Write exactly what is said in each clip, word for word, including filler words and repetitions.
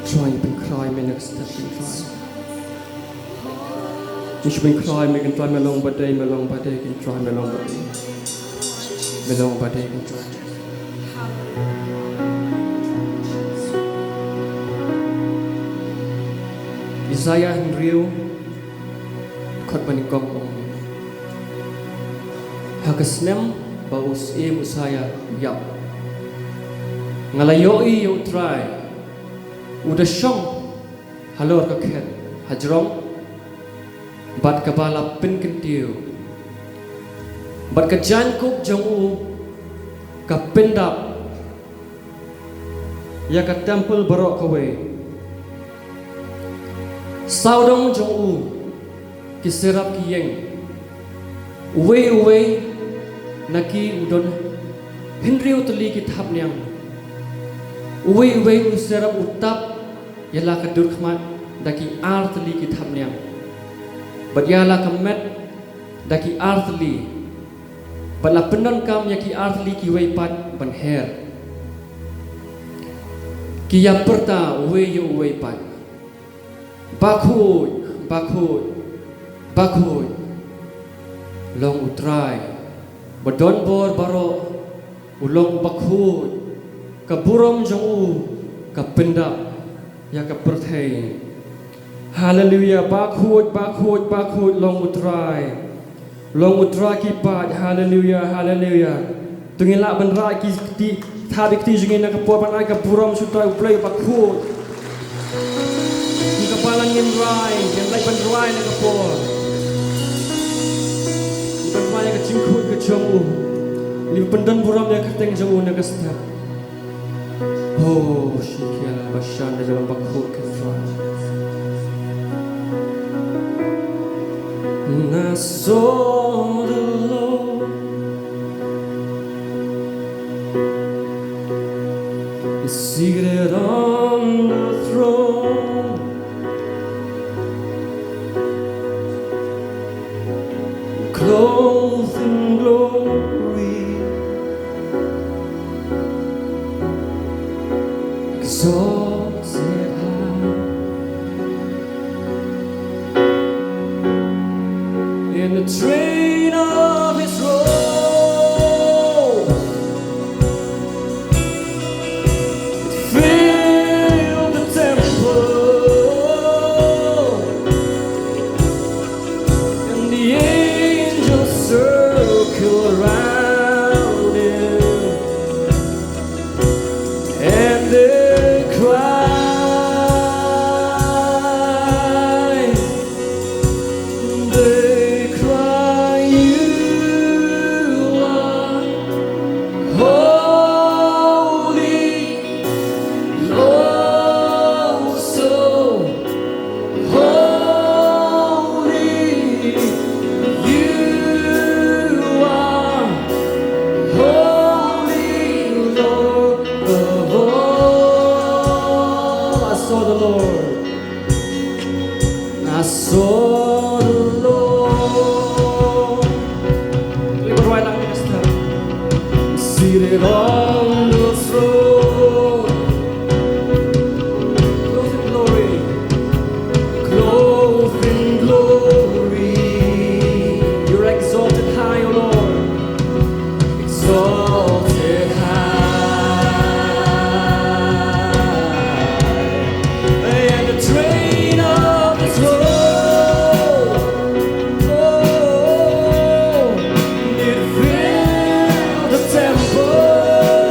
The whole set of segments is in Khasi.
Trai, ngi pynkhreh ïa me na ka step, Trai. Ngi shu pynkhreh ïa me, Trai, me long ba dei, me long ba dei, Trai, me long ba dei. Me long ba dei, Trai. Isaiah hynriew, dkhot ba nyngkong ong: Ha ka snem ba u syiem Usia u ïap, nga la ïohi ïa U Trai u da shong halor ka khet hajrong, bad kaba la pynkyntiew, bad ka jaiñkup jong u ka pyndap ïa ka templ baroh kawei. Sawdong jong u ki serap ki ïeng, uwei uwei na ki u don hynriew tylli ki thapniang. Uwei uwei u serap u tap ïa la ka durkhmat da ki ar tylli ki thapniang, bad ïa la ka met da ki ar tylli, bad la pyndonkam ïa ki ar tylli kiwei pat ban her. Ki ïa pyrta uwei ïa uwei pat: Bakhuid, bakhuid, bakhuid long U Trai ba don bor baroh, u long bakhuid, ka burom jong u ka pyndap ïa ka pyrthei. Haleluia, bakhuid, bakhuid, bakhuid long U Trai. Long U Trai ki paid, haleluia, haleluia. To ngin lah ban rah ki kti, thad ki kti jong ngi na ka por ban ai ka burom sha U Trai U Blei bakhuid. Ïa kaba la ngin rai, ngin lah ban rai na ka por. Ngin rai ïa ka jingkhuid ka jong u. Ngin pyndon burom ïa ka kyrteng jong u na ka step. Oh, shikia la bashan da jalan bakhuid ka Trai. And I saw the Lord seated on the throne, clothed in glory, exalted high. And the train of his robe filled the temple, and the angels circled around him, and they cried, they cry, "You are holy, oh, so holy. You are holy, Lord of all." I saw the Lord. I saw the Lord. Everybody, right now, minister. Seated on the throne. Clothed in glory. Clothed in glory. You're exalted high, O Lord. Exalted high. And the train of his robe, oh, it filled the temple.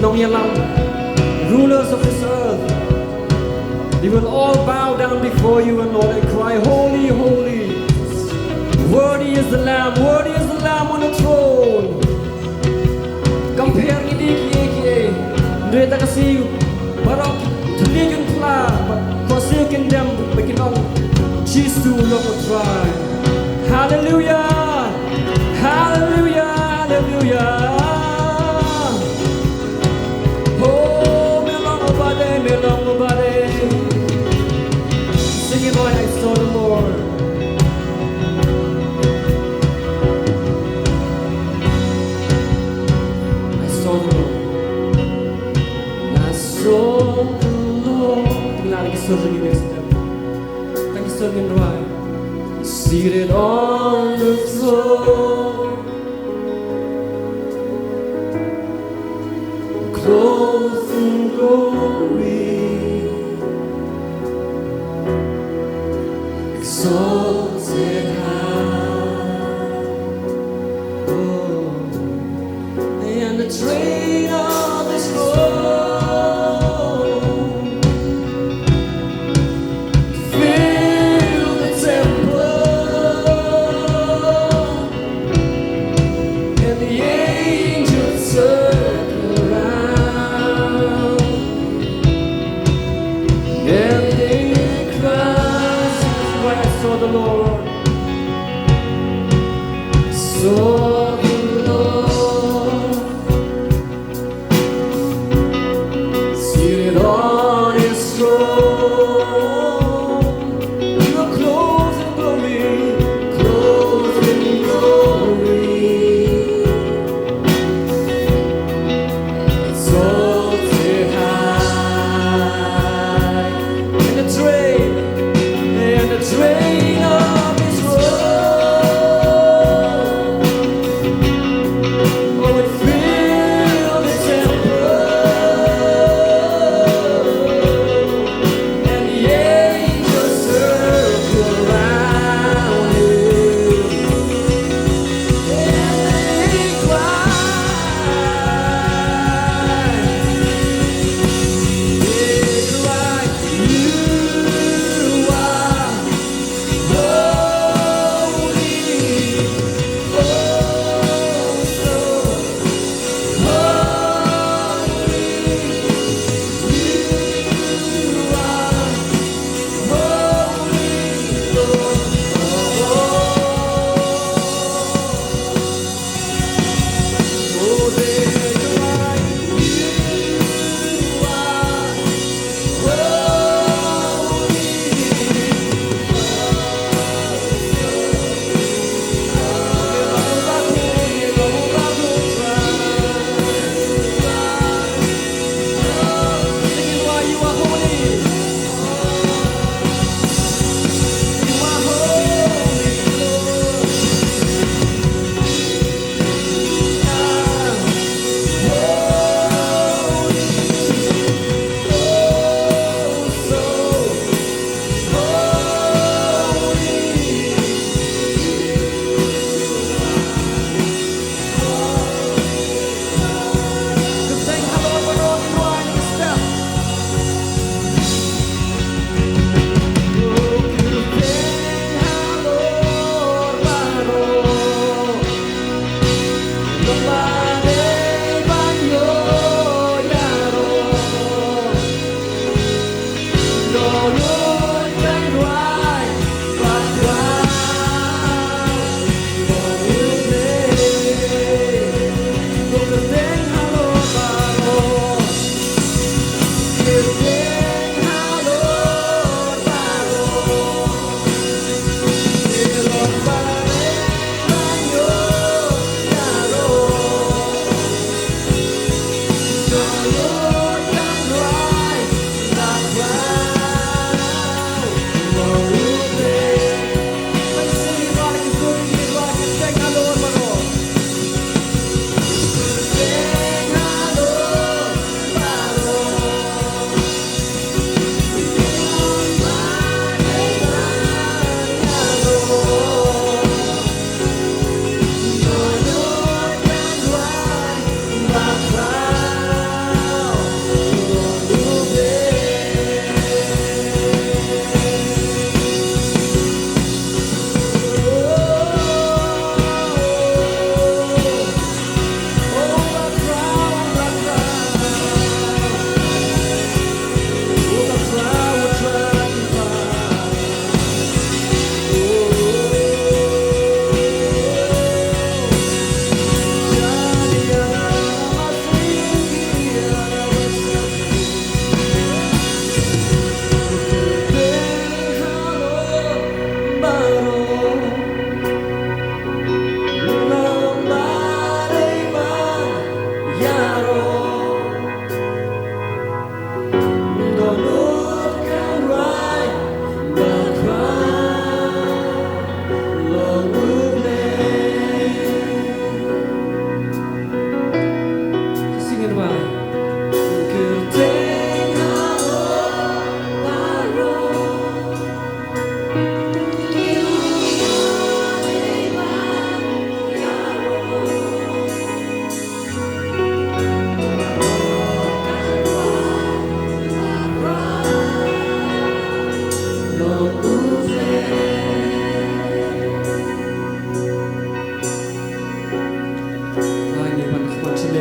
Nongïalam, rulers of this earth, they will all bow down before you, and Lord, and cry, "Holy, holy, worthy is the Lamb, worthy is the Lamb on the throne." Kam pher ngi dei kiei kiei, hynrei da ka siew baroh ki thylliej un phla, bad ka siew kyndem ba kin ong, "Jisu long u Trai." Hallelujah! Hallelujah! Hallelujah! Oh, me long u badei, me long u badei. Sing it, boy, I saw the Lord. I saw the Lord. I saw the Lord. Tingnan ki sur jong ngi next step. Tang ki sur ngin rwai. Seated on the throne, clothed in glory, exalted high. Oh, and the train of his robe fill the temple, and the angels circle around, and they cry, "This is where I saw the Lord, saw the Lord."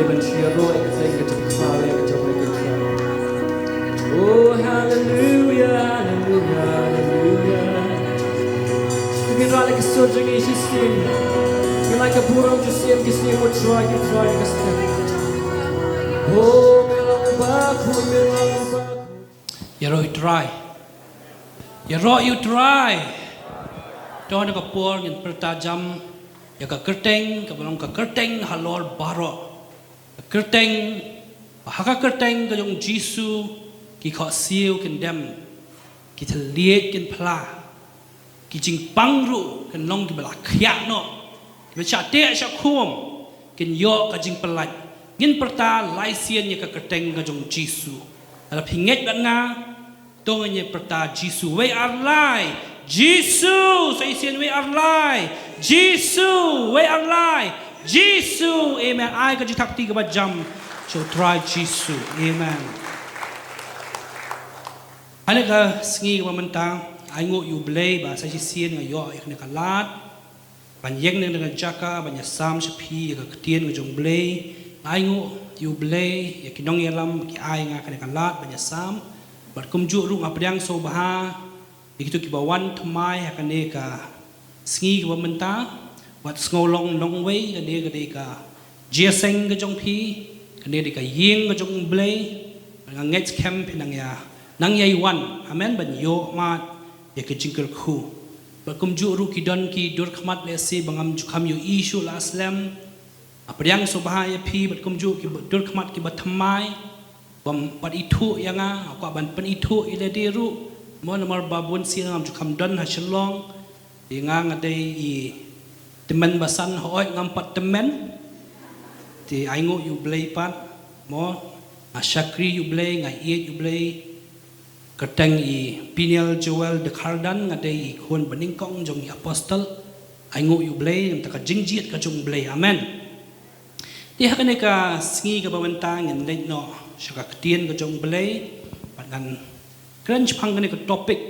Ban shu ïaroh ïa ka seng ka jingkhuslai ka jong U Trai. Oh, haleluya, haleluya, haleluya. Ngin rah leh ka sur jong ngi shisien. Ngin ai ka burom shisien, shisien, U Trai, U Trai, ka seng. Oh, me long bakhuid, me long bakhuid. Ïaroh ïa U Trai. Ïaroh ïa U Trai. To ha kane ka por ngin pyrta jam ïa ka kyrteng kaba long ka kyrteng halor baroh. Ka kyrteng, ba ha ka kyrteng ka jong U Jisu ki khohsiew kin dem, ki thylliej kin phla, ki jingpang ruh kin long kiba la khiah noh, kiba shah teh shah khum kin ïoh ka jingpyllait. Ngin pyrta lai sien ïa ka kyrteng ka jong U Jisu. Lada phi ngeit bad nga, to ngin ïa pyrta Jisu, wei ar lai. Jisu, sa shisien, wei ar lai. Jisu, wei ar lai. Jisu, amen. Ai ka jingthap kti kaba jam sha U Trai Jisu. Amen. Ha kane ka sngi kaba mynta, ai nguh ïa U Blei ba sa shisien nga ïoh ïa kane ka lad ban ïeng na kane ka jaka ban ïasam sha phi ïa ka ktien ka jong U Blei. Ai nguh ïa U Blei, ïa ki nongïalam ba ki ai nga kane ka lad ban ïasam. Bad kumjuh ruh nga pdiang sngewbha ïa kito kiba wan thymmai ha kane ka sngi kaba mynta. Wat sngew long nongwei, kane ka dei ka jingïaseng ka jong phi, kane ka dei ka ïing ka jong U Blei. Bad nga ngeit skhem phin nang ïa, nang ïai wan, amen, ban ïoh mad ïa ka jingkyrkhu. Bad kumjuh ruh ki don ki dur khmat lehse ba ngam ju kham ïohi shuh la slem. Nga pdiang sngewbha ïa phi, bad kumjuh ki dur khmat kiba thymmai bym pat ithuh ïa nga, nga kwah ban pynithuh ïa lade ruh. Mo, namar ba bun sien ngam ju kham don ha Shillong. Te nga nga dei i tymmen basan, hooid ngam pat tymmen. Te ai nguh ïa U Blei pat. Mo, nga shakri ïa U Blei, nga ïeit ïa U Blei. Kyrteng i Peniel Joel Dkhardin, nga dei i khun banyngkong jong i apostol. Ai nguh ïa U Blei, nangta ka jingjied ka jong U Blei. Amen. Te ha kane ka sngi kaba mynta ngin leit noh sha ka ktien ka jong U Blei. Bad ngan kren shaphang kane ka topic.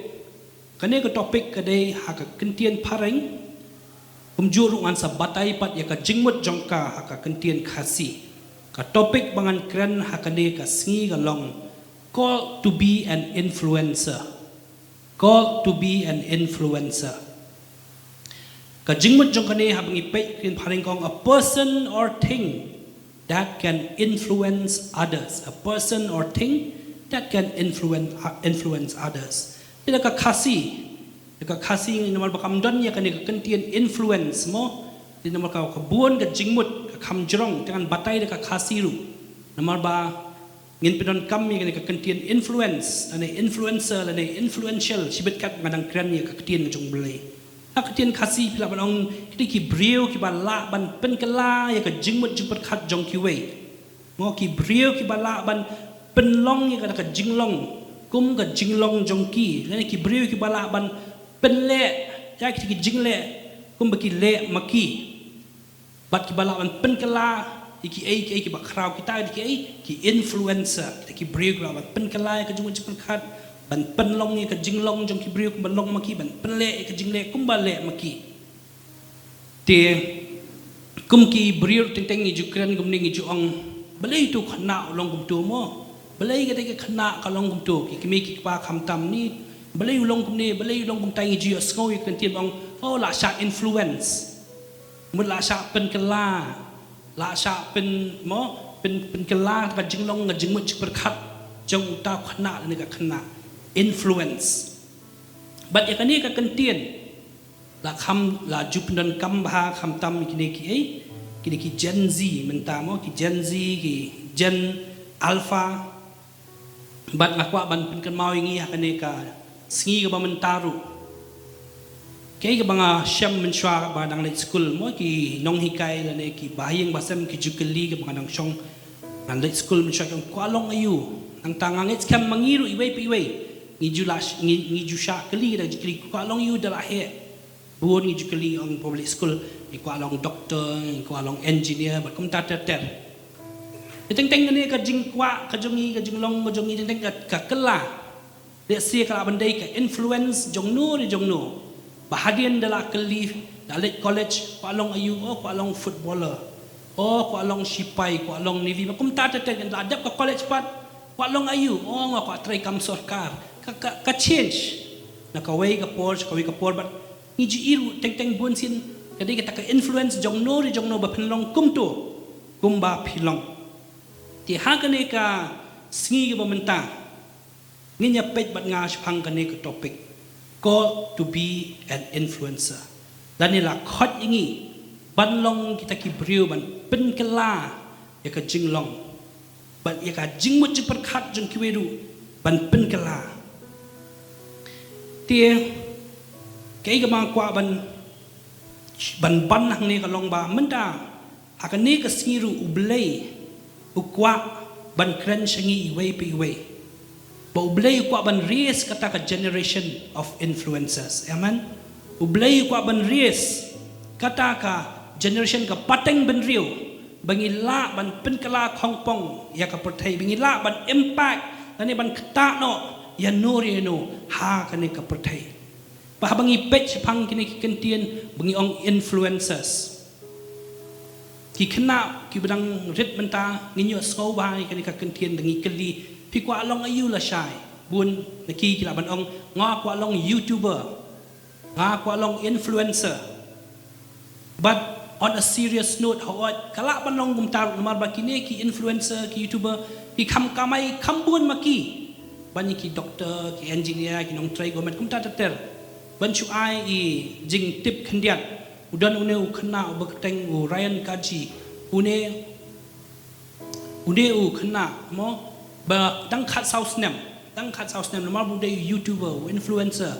Kane ka topic ka dei ha ka ktien phareng. Kumjuh ruh ngan sa batai pat ïa ka jingmut jong ka ha ka ktien Khasi. Ka topic ba ngan kren ha kane ka sngi ka long, called to be an influencer. Called to be an influencer. Ka jingmut jong kane haba ngi peit ktien phareng ka ong, a person or thing that can influence others. A person or thing that can influence, influence others. Te da ka Khasi, da ka Khasi namar ba kam don ïa kane ka ktien influence mo. Te namar ka, ka bun ka jingmut ka kham jrong, te ngan batai da ka Khasi ruh. Namar ba ngin pyndonkam ïa kane ka ktien influence, lane influencer, lane influential, shibit kat nga dang kren ïa ka ktien ka jong U Blei. Ha ka ktien Khasi phi lah ban ong, kita ki briew kiba lah ban pynkylla ïa ka jingmut jingpyrkhat jong kiwei. Mo, ki briew kiba lah ban pynlong ïa ka, ka jinglong kum ka jinglong jong ki. Lane ki briew kiba lah ban pynleh ïa kita ki jingleh kumba ki leh ma ki. Bad kiba lah ban pynkylla ïa kiei kiei kiba khraw, kita ki dei kiei, ki influencer. Kita ki briew kiba lah ban pynkylla ïa ka jingmut jingpyrkhat, ban pynlong ïa ka jinglong jong ki briew kumba long ma ki, ban pynleh ïa ka jingleh kumba leh ma ki. Te kum ki briew teng teng ngi ju kren kumne, ngi ju ong, balei uto u khynnah u long kumto mo? Balei ka dei ka khynnah ka long kumto? Ki kmie ki kpa khamtam ne, balei u long kumne, balei u long kumtai? Ngi ju ïohsngew ïa ka ktien ba ong, oh, la shah influence. Mut la shah pynkylla, la shah pyn, mo, pyn, pynkylla ka jinglong, ka jingmut jingpyrkhat jong uta u khynnah lane ka khynnah. Influence. Bad ïa kane ka ktien la kham, la ju pyndonkam bha khamtam ïa kine kiei, kine ki Gen Z mynta mo, ki Gen Z, ki Gen Alpha. Bad nga kwah ban pynkynmaw ïa ngi ha kane ka sngi kaba mynta ruh. Kaei kaba nga shem mynshuwa ba nga dang leit skul mo, ki nonghikai lane ki bahaïing bahasem ki ju kylli, kaba nga dang shong, nga leit skul mynshuwa, ki ong, kwah long aiu? Nangta nga ngeit skhem ma ngi ruh iwei pa iwei ngi ju lah, ngi, ngi ju shah kylli, dang ju kylli, kwah long aiu da la heh? Bun ngi ju kylli, ong, public school, ngi kwah long doctor, ngi kwah long engineer, bad kumta ter ter. Teng teng kane ka jingkwah ka jong ngi, ka jinglong ka jong ngi, teng teng ka, ka kylla. Lehse ka lah ban dei ka influence jong no re jong no. Ba hadien da la kylli, da leit college, kwah long aiu? Oh, kwah long footballer. O, kwah long sipai, kwah long navy, ba kumta te te, la dep ka college pat, kwah long aiu, o, nga kwah trei kam sorkar. Ka, ka, ka change na kawei ka por sha kawei ka por, bad ngi ju i ruh teng teng bun sien ka dei kata ka influence jong no re jong no ba phin long kumto kumba phi long. Te ha kane ka sngi kaba mynta ngin ïa peit bad nga shaphang kane ka topic, call to be an influencer. Lane la khot ïa ngi ban long kita ki briew ban pynkylla ïa ka jinglong, ban ïa ka jingmut jingpyrkhat jong kiwei ruh ban pynkylla. Te kaei kaba nga kwah ban, ban ban hangne ka long ba mynta ha kane ka sngi ruh U Blei u kwah ban kren sha ngi iwei pa iwei. Ba U Blei u kwah ban raise kata ka generation of influencers. Amen. U Blei u kwah ban raise kata ka generation, ka pateng bynriew, ba ngi lah ban pynkylla khongpong ïa ka pyrthei, ba ngi lah ban impact lane ban ktah noh ïa no re no ha kane ka pyrthei. Ba haba ngi peit shaphang kine ki kyntien ba ngi ong influencers, ki khynnah kiba dang rit mynta ngin ïohsngew bha ïa kane ka kyntien, da ngi kylli, phi kwah long aiu lashai? Bun na ki ki lah ban ong, nga kwah long YouTuber, nga kwah long influencer. But on a serious note, hooid ka lah ban long kumta, namar ba kine ki influencer, ki YouTuber, ki kham kamai kham bun ma ki ban ïa ki doctor, ki engineer, ki nongtrei government kumta ter ter. Ban shu ai i jingtip khyndiat, u don une u khynnah uba kyrteng u Ryan Kaji, une, une u khynnah mo, ba dang khatsaw snem, dang khatsaw snem, namar ba u dei u YouTuber, u influencer.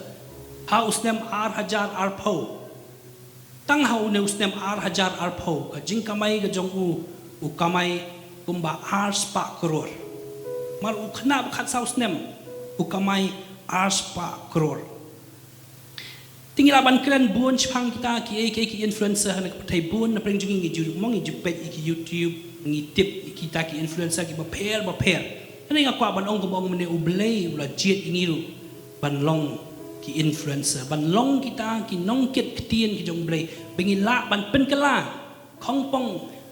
Ha u snem ar hajar arphew, tang ha une u snem ar hajar arphew, ka jingkamai ka jong u, u kamai kumba ar spah klur. Namar u khynnah ba khatsaw snem, u kamai ar spah klur. Te ngi lah ban kren bun shaphang kita kiei kiei ki influencer ha kane ka pyrthei, bun na pdeng jong ngi ngi ju mong, ngi ju peit ïa ki YouTube, ngi tip ïa kita ki influencer kiba pher ba pher. Hynrei nga kwah ban ong kumba ong mynne, U Blei u la jied ïa ngi ruh ban long ki influencer, ban long kita ki nongkit ktien ki jong U Blei, ba ngi lah ban pynkylla khongpong,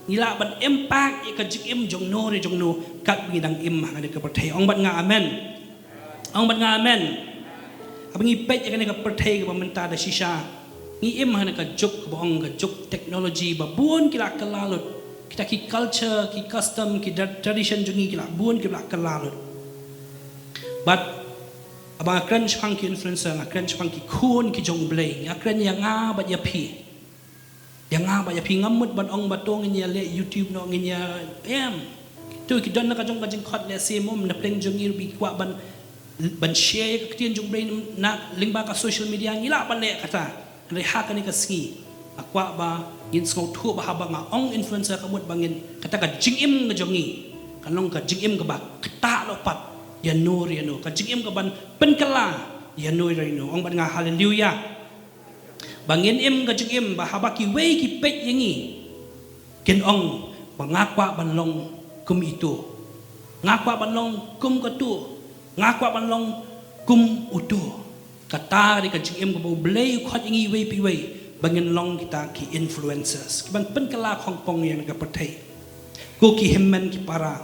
ngi lah ban impact ïa ka jingim jong no re jong no katba ngi dang im ha kane ka pyrthei. Ong bad nga amen. Ong bad nga amen. Haba ngi peit ïa kane ka pyrthei kaba mynta da shisha, ngi im ha kane ka juk kaba ong ka juk technology, ba bun ki la kylla lut. Kita ki culture, ki custom, ki da-, tradition jong ngi ki la bun ki la kylla lut. Bad haba nga kren shaphang ki influencer, nga kren shaphang ki khun ki jong U Blei, nga kren ïa nga bad ïa phi. Ïa nga bad ïa phi, ngam mut ban ong ba to ngin ïa leh YouTube noh, ngin ïa, em. To ki don na ka jong ka jingkhot lehse mo, na pdeng jong ngi ruh ba ki kwah ban, ban share ïa ka ktien jong U Blei na lyngba ka social media, ngi lah ban leh kata. Hynrei ha kane ka sngi nga kwah ba ngin sngewthuh ba haba nga ong influencer, ka mut ba ngin, kata ka jingim ka jong ngi kan long ka jingim kaba ktah noh pat ïa no re ïa no, ka jingim kaban pynkylla ïa no re ïa no. Ong bad nga haleluya. Ba ngin im ka jingim ba haba kiwei ki peit ïa ngi, kin ong ba nga kwah ban long kum ito, nga kwah ban long kum kato, nga kwah ban long kum uto. Kata ka dei ka jingim kaba U Blei u khot ïa ngi iwei pa iwei, ba ngin long kita ki influencers kiban pynkylla khongpong ïa kane ka pyrthei. Ko ki hynmen ki para,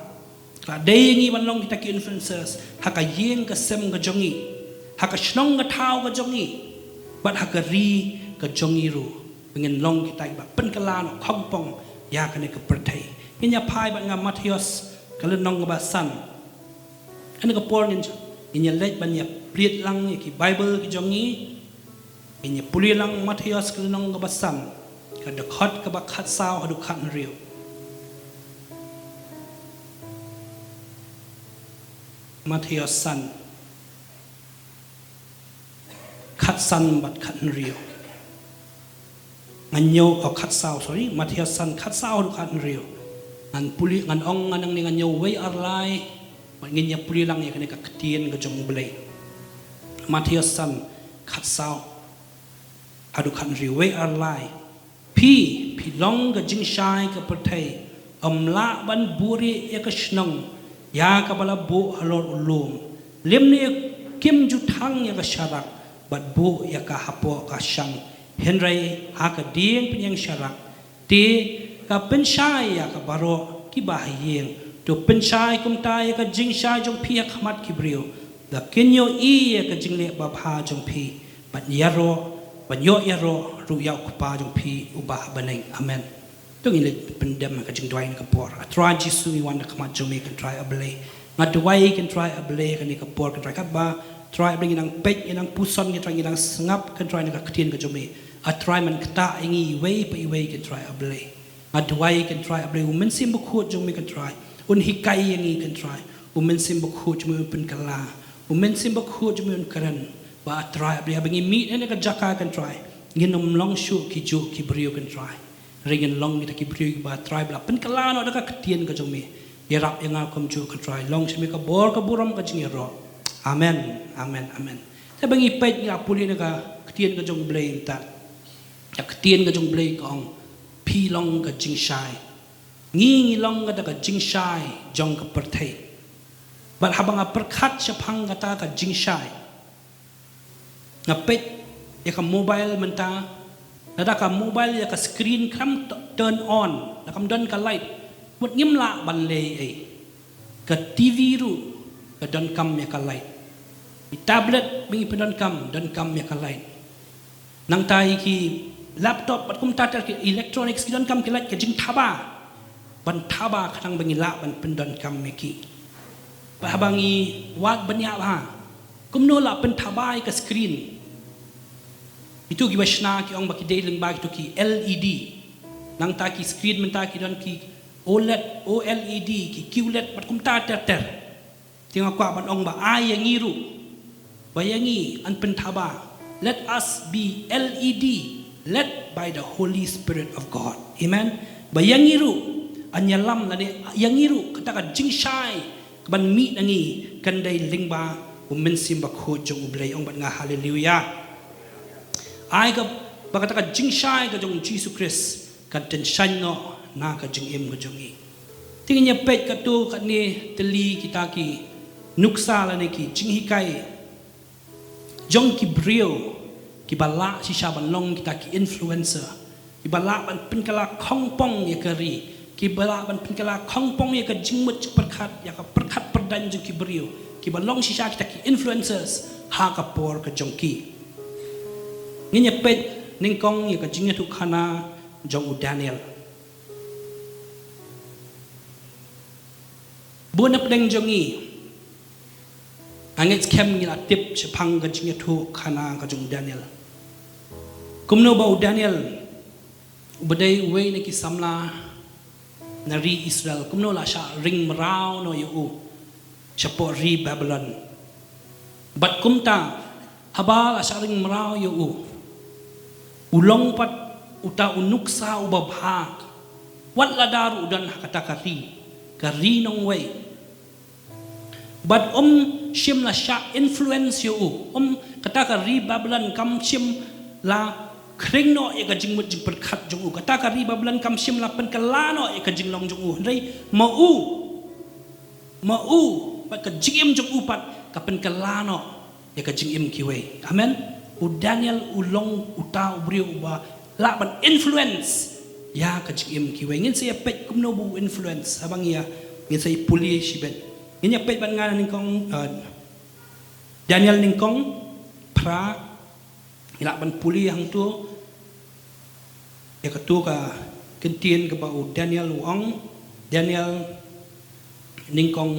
ka dei ïa ngi ban long kita ki influencers ha ka ïing ka sem ka jong ngi, ha ka shnong ka thaw ka jong ngi, bad ha ka ri ka jong ngi ruh, ba ngin long kita kiba pynkylla noh khongpong ïa kane ka pyrthei. Ngin ïa phai bad nga Mathaios ka lynnong kaba san. Kane ka por ngin, ngin ïa leit ban ïa plied lang ïa ki Baibl ki jong ngi. Ngin ïa pule lang Mathaios ka lynnong kaba san, ka dkhot kaba khatsaw haduh khathynriew. Mathaios san, khatsan bad khathynriew. Ngan ñiew, oh, khatsaw, sorry, Mathaios san, khatsaw haduh khathynriew. Ngan pule, ngan ong nga nangne, ngan ñiew wei ar lai, bad ngin ïa pule lang ïa kane ka ktien ka jong U Blei. Mathaios san, khatsaw haduh khathynriew, wei ar lai. Phi, phi long ka jingshai ka pyrthei. Ym lah ban buhrieh ïa ka shnong ïa kaba la buh halor u lum, lymne kim ju thang ïa ka sharak bad buh ïa ka hapoh ka shang, hynrei ha ka dieng pynïaid sharak. Te ka pynshai ïa ka baroh kiba ha ïing. To pynshai kumta ïa ka jingshai jong phi ha khmat ki briew, da kin ïohi ïa ka jingleh babha jong phi, ban ïaroh, ban ïoh ïaroh ruh ïa u Kpa jong phi uba ha bneng. Amen. To ngin leit pyndem ha ka jingduwai na ka por. A Trai Jisu, ngi wan ha khmat jong me, Kynrad A Blei. Nga duwai, Kynrad A Blei, kane ka por, Kynrad, katba, Trai A Blei, ngi nang peit, ngi nang puson, Kynrad, ngi nang sngap, Kynrad, na ka ktien ka jong me. A Trai, men ktah ïa ngi iwei pa iwei, Kynrad A Blei. Nga duwai, Kynrad A Blei, u Mynsiem Bakhuid jong me, Kynrad, un hikai ïa ngi, Kynrad. U Mynsiem Bakhuid jong me un pynkylla. U Mynsiem Bakhuid jong me un kren. Ba A Trai A Blei, haba ngi mih na kane ka jaka, Kynrad, ngin ym long shuh kijuh ki briew, Kynrad. Hynrei ngin long kita ki briew ba, Trai, ba la pynkylla noh da ka ktien ka jong me. Ïarap ïa nga kumjuh, Kynrad. Long sha me ka bor ka burom ka jingïaroh. Amen. Amen. Amen. Te ba ngi peit, ngi la pule na ka ktien ka jong U Blei mynta. Ka ktien ka jong U Blei ka ong, phi long ka jingshai. Ngi, ngi long kata ka jingshai jong ka pyrthei. Bad haba nga pyrkhat shaphang kata ka jingshai, nga peit ïa ka mobile mynta, lada ka mobile ïa ka screen kam t-, turn on, lada kam don ka light, wat ngim lah ban leh ei. Ka T V ruh ka donkam ïa ka light. Ki tablet ba ngi pyndonkam, donkam ïa ka light. Nangta ïa ki laptop bad kumta ter ki electronics ki donkam ki light, ka jingthaba. Ban thaba khnang ba ngin lah ban pyndonkam ïa ki. Bad haba ngi wad bniah bha, kumno lah pynthaba ïa ka screen. Itu kiba shna ki ong ba ki dei lyngba kitu ki L E D. Nangta ki screen mynta ki don ki O L E D, O L E D, ki Q led bad kumta ter ter. Te nga kwah ban ong ba ai ïa ngi ruh, ba ïa ngi yn pynthaba. Let us be L E D, led by the Holy Spirit of God. Amen. Ba ïa ngi ruh yn ïalam lane ïa ngi ruh kata ka jingshai kaban mih na ngi kan dei lyngba U Mynsiem Bakhuid jong U Blei. Ong bad nga, haleluya. Ai ka, ba kata ka jingshai ka jong U Jisu Khrist kan tyngshaiñ noh na ka jingim ka jong ngi. Te ngin ïa peit katto katne tylli kita ki nuksa lane ki jinghikai jong ki briew kiba lah shisha ban long kita ki influencer, kiba lah ban pynkylla khongpong ïa ka ri, kiba lah ban pynkylla khongpong ïa ka jingmut jingpyrkhat, ïa ka pyrkhat pyrdaiñ jong ki briew, kiba long shisha kita ki influencers ha ka por ka jong ki. Ngin ïa peit nyngkong ïa ka jingïathuhkhana jong u Daniel. Bun na pdeng jong ngi, nga ngeit skhem ngi la tip shaphang ka jingïathuhkhana ka jong u Daniel. Kumno ba u Daniel, uba dei uwei na ki samla na ri Israel, kumno la shah ring mraw noh ïa u shapoh ri Babylon. Bad kumta, haba la shah ring mraw ïa u, u long pat uta u nuksa uba bha. Wat lada ruh u don ha kata ka ri, ka ri nongwei. Bad ym shym la shah influence ïa u. Ym, kata ka ri Babylon kam shym la khring noh ïa ka jingmut jingpyrkhat jong u. Kata ka ri Babylon kam shym la pynkylla noh ïa ka jinglong jong u. Hynrei ma u, ma u, bad ka jingim jong u pat ka pynkylla noh ïa ka jingim kiwei. Amen. U Daniel u long uta u briew uba lah ban influence ïa ka jingim kiwei. Ngin sa ïa peit kumno ba u influence, haba ngi ïa, ngin sa ïa pule shibit. Ngin ïa peit bad nga na nyngkong, uh, Daniel nyngkong phra, ngi lah ban pule hangto ïa kato ka ktien kaba u Daniel u ong. Daniel nyngkong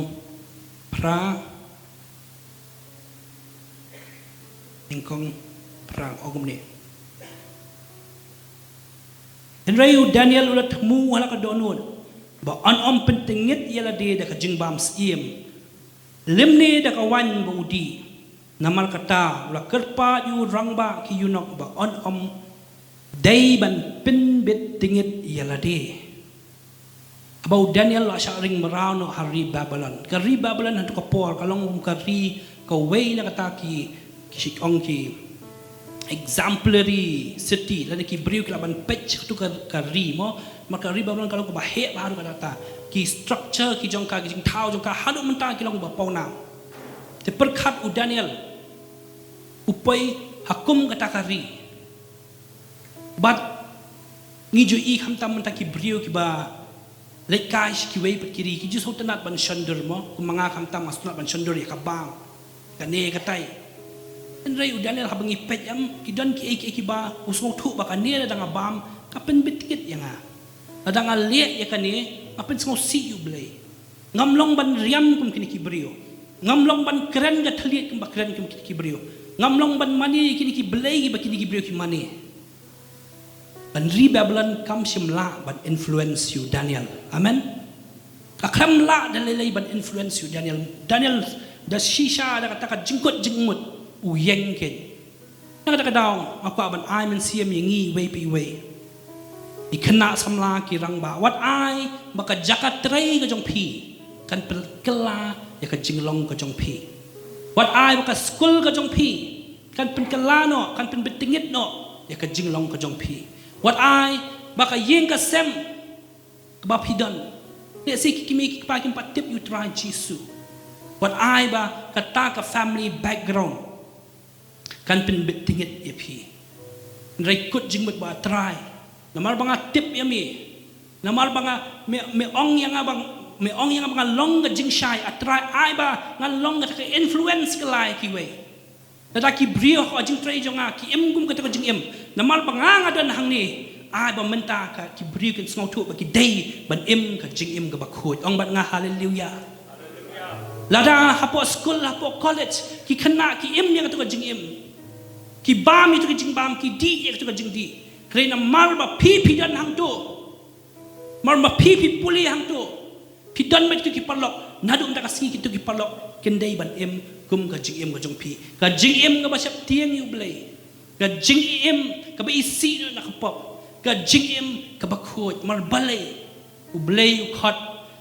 phra, nyngkong phra, ong kumne. Hynrei u Daniel u la thmu ha la ka dohnud ba un ym pyntngit ïa lade da ka jingbam syiem, lymne da ka waiñ ba u dih. Namar kata u la kyrpad ïa u rangbah ki eunuch ba un ym dei ban pynbit tngit ïa lade. Haba u Daniel u la shah ring mraw noh ha ri Babylon. Ka ri Babylon ha kato ka por ka long kum ka ri kawei na kata ki, ki shu ong ki exemplary city, lane ki briew ki lah ban peit kato ka, ka ri mo. Namar ka ri Babylon ka long kaba heh bha haduh katta katta. Ki structure ki jong ka, ki jingthaw jong ka haduh mynta ki long ba pawnam. Te pyrkhat u Daniel u poi ha kum kata ka ri. Bad Ngi ju i khamtam mynta ki briew kiba leit kai sha kiwei pat ki ri, ki ju sngewtynnat ban shon dur mo, kumba nga khamtam nga sngewtynnat ban shon dur ïa ka bam, kane katai. Hynrei u Daniel haba ngi peit em, ki don kiei kiei kiba u sngewthuh ba kane lada nga bam ka pynbit ïa nga. Lada nga leh ïa kane nga pynsngewsih ïa u Blei. Ngam long ban riam kum kine ki briew. Ngam long ban kren ka thylliej kumba kren kum kine ki briew. Ngam long ban mane kine ki blei ba kine ki briew ki mane. Ban ri Babylon kam shym lah ban influence ïa u Daniel. Amen. Ka khlem lah da lei lei ban influence ïa u Daniel. Daniel da shisha da kata ka jingkut jingmut u ïeng keiñ. Na kata ka daw nga kwah ban ai mynsiem ïa ngi iwei pa iwei. I khynnah samla ki rangbah, wat ai ba ka jaka trei ka jong phi kan pynkylla ïa ka jinglong ka jong phi. Wat ai ba ka skul ka jong phi kan pynkylla noh, kan pynbit tyngit noh ïa ka jinglong ka jong phi. Wat ai ba ka ïing ka sem kaba phi don, lehse ki kmie ki kpa kim pat tip ïa u Trai Jisu. Wat ai ba kata ka family background kan pynbit tyngit ïa phi. Hynrei kut jingmut bad U Trai. Namar ba nga tip ïa me. Namar ba nga, me, me ong ïa nga ba, me ong ïa nga ba nga long ka jingshai, U Trai, ai ba nga long kata ka influence kylla ïa kiwei. Lada ki briew ha ka jingtrei jong nga ki im kum kata ka jingim, namar ba nga, nga don hangne, ai ba mynta ka, ki briew kin sngewthuh ba ki dei ban im ka jingim kaba khuid. Ong bad nga, haleluya. Lada hapoh skul, hapoh college, ki khynnah ki im ïa kata ka jingim, ki bam ïa kata ka jingbam, ki dih ïa kata ka jingdih, hynrei namar ba phi, phi don hangto, namar ba phi, phi pule hangto, phi don bad kito ki paralok, naduh mynta ka sngi kito ki paralok kin dei ban im kum ka jingim ka jong phi. Ka jingim kaba sheptieng ïa u Blei. Ka jingim kaba isih na ka pop. Ka jingim kaba khuid. Namar balei? U Blei u khot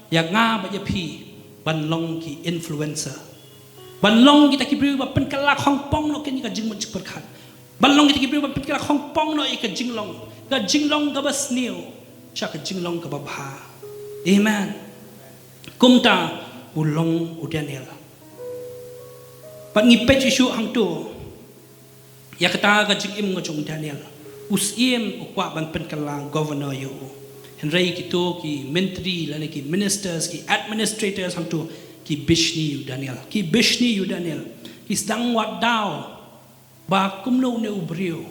ïa nga bad ïa phi ban long ki influencer, ban long kita ki briew ba pynkylla khongpong noh ïa ka jingmut jingpyrkhat, ban long kita ki briew ba pynkylla khongpong noh ïa ka jinglong, ka jinglong kaba sniew sha ka jinglong kaba bha. Amen. Kumta u long u Daniel. Bad ngi peit shuh shuh hangto ïa kata ka jingim ka jong u Daniel. U syiem u kwah ban pynkylla governor ïa u. Hynrei kito ki myntri lane ki ministers, ki administrators hangto, ki bishni ïa u Daniel. Ki bishni ïa u Daniel. Ki sdang wad daw ba kumno une u briew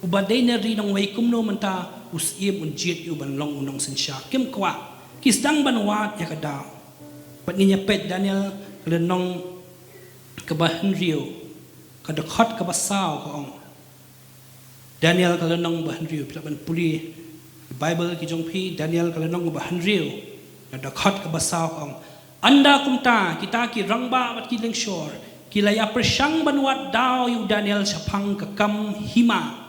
uba dei na ri nongwei, kumno mynta u syiem un jied ïa u ban long u nongsynshar. Kim kwah. Ki sdang ban wad ïa ka daw. Bad ngin ïa peit Daniel ka lynnong kaba hynriew, ka dkhot kaba saw ka ong. Daniel ka lynnong ba hynriew, phi lah ban pule Baibl ki jong phi, Daniel ka lynnong ba hynriew, ka dkhot kaba saw ka ong. Ynda kumta kita ki rangbah bad ki lyngshor ki la ïa pyrshang ban wad daw ïa u Daniel shaphang ka kam hima.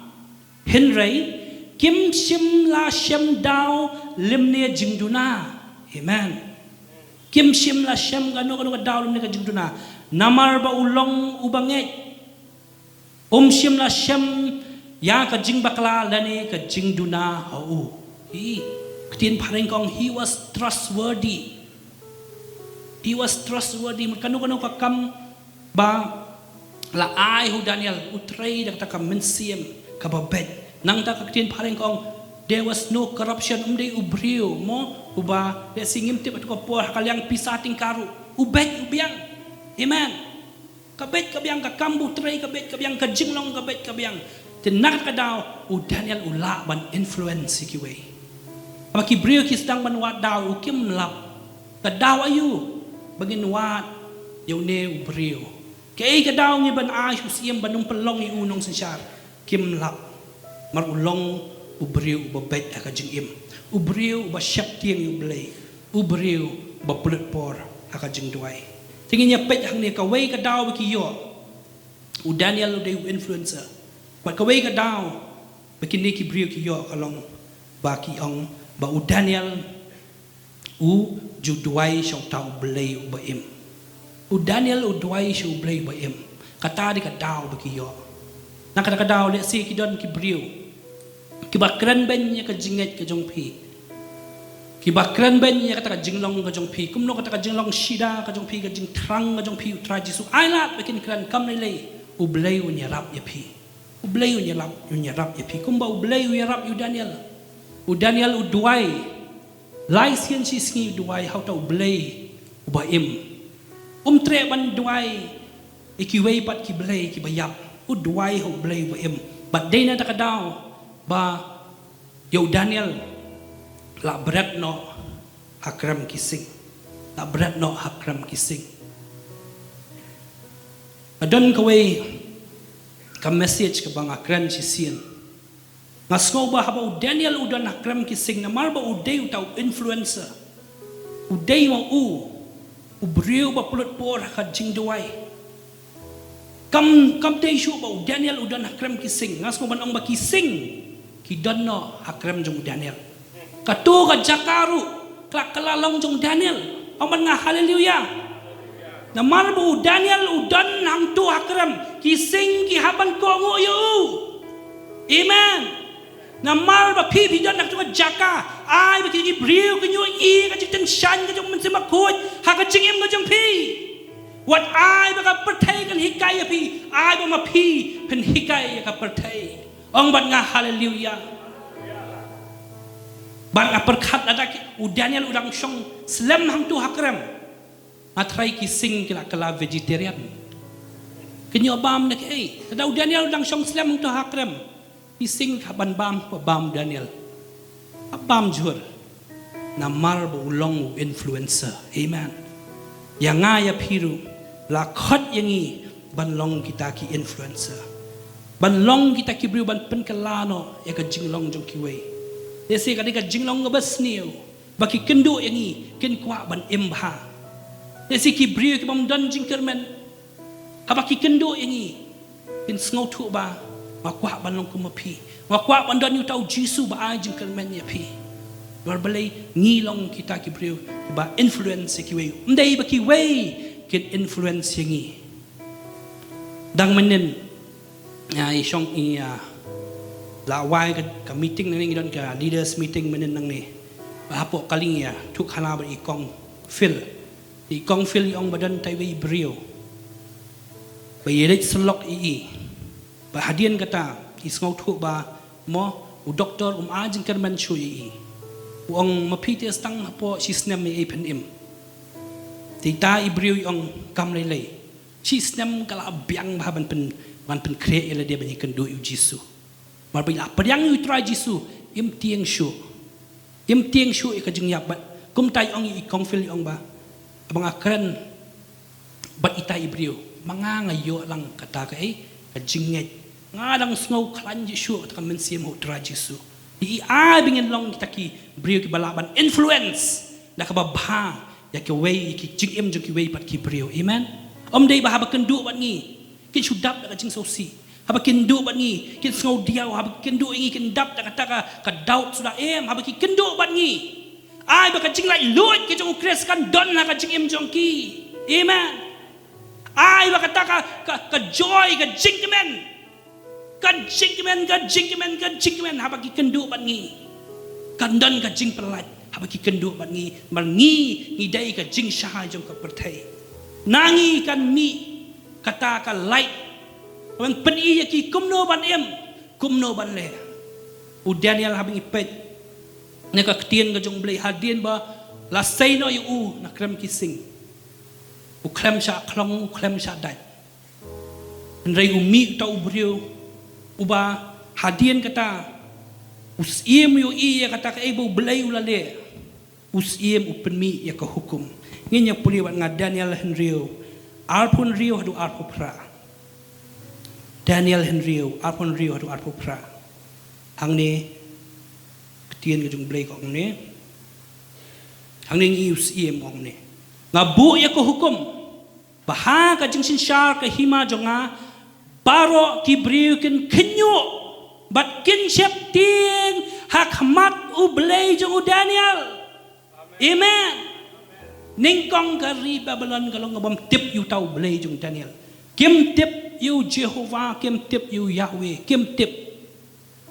Hynrei kim shym la shem daw lymne jingduna. Amen. Kim shym la shem kano kano ka daw lymne ka jingduna. Namar ba u long uba ngeit. Um shym la shem ïa ka jingbakla lane ka jingduna ha u. Hi, ka ktien phareng ka ong, he was trustworthy. He was trustworthy. Kano kano ka kam ba la ai ha u Daniel, u trei da kata ka mynsiem kaba beit. Nangta ka ktien phareng ka ong, there was no corruption. Um dei u briew mo uba, lehse ngim tip ha kato ka por ha ka liang pisa tyngka ruh, u beit u biang. Amen. Ka beit ka biang ka kam ba u trei, ka beit ka biang ka jinglong, ka beit ka biang. Te na kata ka daw u Daniel u lah ban influence ïa kiwei. Haba ki briew ki sdang ban wad daw ïa u, kim lap. Ka daw aïu ba ngin wad ïa une u briew? Kaei ka daw ngi ban ai sha u syiem ban ym pynlong ïa u nongsynshar? Kim lap. Namar u long u briew uba beit ha ka jingim, u briew uba sheptieng ïa u Blei, u briew uba pynlut por ha ka jingduwai. Te ngin ïa peit hangne, kawei ka daw ba ki ïoh, u Daniel u dei u influencer. Bad kawei ka daw ba kine ki briew ki ïoh ka long ba ki ong ba u Daniel u ju duwai sha uta u Blei uba im. U Daniel u duwai sha u Blei uba im. Kata dei ka daw ba ki ïoh. Na kata ka daw lehse ki don ki briew kiba kren beiñ ïa ka jingngeit ka jong phi, kiba kren beiñ ïa kata ka jinglong ka jong phi, kumno kata ka jinglong shida ka jong phi, ka jingthrang ka jong phi, u Trai Jisu. Ai lad ba kin kren, kam lei lei, u Blei un ïarap ïa phi. U Blei un ïarap, un ïarap ïa phi kumba u Blei u ïarap ïa u Daniel. U Daniel u duwai lai sien shi sngi, u duwai ha uta U Blei uba im. Um treh ban duwai ïa kiwei pat ki blei kiba ïap, u duwai ha U Blei uba im. Bad dei na kata ka daw ba ïa u Daniel la bret noh ha krem ki sing. La bret noh ha krem ki sing. Ka don kawei ka message kaba nga kren shisien. Nga sngew ba haba u Daniel u don ha krem ki sing, namar ba u dei uta u influencer, u dei ma u u briew ba pynlut por ha ka jingduwai. Kam, kam dei shuh ba u Daniel u don ha krem ki sing. Nga sngew ban ong ba ki sing ki don noh ha krem jong u Daniel. Kato ka jaka ruh ka la kylla long jong u Daniel. Ong bad nga haleluya. Namar ba u Daniel u don hangto ha krem, ki sing ki hap ban kohnguh ïa u. Amen. Namar ba phi phi don ha kato ka jaka, ai ba ki briew kin ïohi ïa ka jingtyngshaiñ ka jong u Mynsiem Bakhuid ha ka jingim ka jong phi. Wat ai ba ka pyrthei kan hikai ïa phi, ai ba ma phi phin hikai ïa ka pyrthei. Ong bad nga haleluya. Bad nga pyrkhat lada ki, u Daniel u dang shong slem hangto ha krem, nga tharai ki sing ki la kylla vegetarian. Kin ïoh bam ne kaei? Lada u Daniel u dang shong slem hangto ha krem, ki sing ki hap ban bam, ba bam u Daniel. Hap bam jhur. Namar ba u long u influencer. Amen. Ïa nga ïa phi ruh la khot ïa ngi ban long kita ki influencer, ban long kita ki briew ban pynkylla noh ïa ka jinglong jong kiwei. Lehse ka dei ka jinglong kaba sniew ba ki kynduh ïa ngi kin kwah ban im bha. Lehse ki briew ki bym don jingkyrmen, haba ki kynduh ïa ngi kin sngewthuh ba nga kwah ban long kum ma phi, nga kwah ban don ïa uta u Jisu ba ai jingkyrmen ïa phi. Namar balei? Ngi long kita ki briew kiba influence ïa kiwei, ym dei ba kiwei kin influence ïa ngi. Dang mynnin ïa i shong i, ïa la wai ka, ka meeting nangne, ngi don ka leaders meeting mynnin nangne. Ba hapoh ka lieng ïa thuh khana bad i Kong Phil. I Kong Phil i ong ba don taiwei i briew ba ïa leit syllok ïa i. Ba hadien kata i sngewthuh ba mo u doktor um ai jingkyrmen shuh ïa i. U ong ma phi te stang hapoh shi snem ïa i phin im. Te ita i briew i ong kam lei lei. Shi snem ka la biang bha ban pyn, ban pynkhreh ïa lade ban ïakynduh ïa u Jisu. Namar ba i la pdiang ïa u Trai Jisu, im tieng shuh. Im tieng shuh ïa ka jingïap bad kumta i ong ïa i Kong Phil i ong ba, ba nga kren bad ita i briew, ma nga nga ïoh lang kata kaei, ka jingngeit. Nga dang sngew khlaiñ shuh kata ka mynsiem ha u Trai Jisu. I ai ba ngin long kita ki briew kiba lah ban influence da kaba bha ïa kiwei, ïa ki jingim jong kiwei pat ki briew. Amen. Ym dei ba haba kynduh bad ngi kin shu dap da ka jingsngewsih. Haba kynduh bad ngi kin sngewdiaw, haba kynduh ïa ngi kin dap da kata ka, ka doubt suda. Em, haba ki kynduh bad ngi, ai ba ka jinglaitluid ka jong u Khrist kan don ha ka jingim jong ki. Amen. Ai ba kata ka, ka, ka joy, ka jingkmen, ka jingkmen, ka jingkmen, ka jingkmen haba ki kynduh bad ngi. Kan don ka jingpyllait haba ki kynduh bad ngi. Namar ngi, ngi dei ka jingshai jong ka pyrthei. Na ngi kan mih kata ka light ban pyni ïa ki kumno ban im, kumno ban leh. U Daniel, haba ngi peit na ka ktien ka jong u Blei, hadien ba la sei noh ïa u na krem ki sing, u khlem shah khlong, u khlem shah dait. Hynrei u mih uta u briew uba hadien kata u Syiem u ïohi ïa kata kaei ba u Blei u la leh. U Syiem u pynmih ïa ka hukum. Ngin ïa pule bad nga Daniel hynriew, arphew hynriew haduh arphew phra. Daniel hynriew, arphew hynriew haduh arphew phra. Hangne ktien ka jong u Blei ka ong ne. Hangne ngi ïohi u Syiem u ong ne, nga buh ïa ka hukum ba ha ka jingsynshar ka hima jong nga baroh ki briew kin khynñiuh bad kin sheptieng ha khmat u Blei jong u Daniel. Amen. Nyngkong ka ri Babilon ka long ka bym tip ïa uta u Blei jong u Daniel. Kim tip ïa u Jehova, kim tip ïa u Yahweh, kim tip.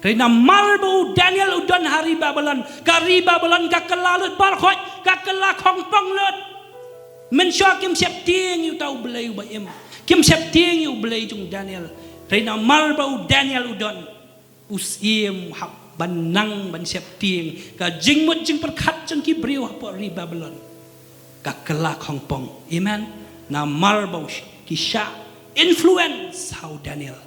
Hynrei namar ba u Daniel u don ha ri Babilon, ka ri Babilon ka kylla lut baroh, ka kylla khongpong lut. Mynshuwa kim sheptieng ïa uta u Blei uba im, kim sheptieng ïa u Blei jong u Daniel. Hynrei namar ba u Daniel u don, u Syiem u hap ban nang ban sheptieng ka jingmut jingpyrkhat jong ki briew hapoh ri Babylon. Ka kylla khongpong. Amen. Namar ba u sh-, ki shah influence ha u Daniel.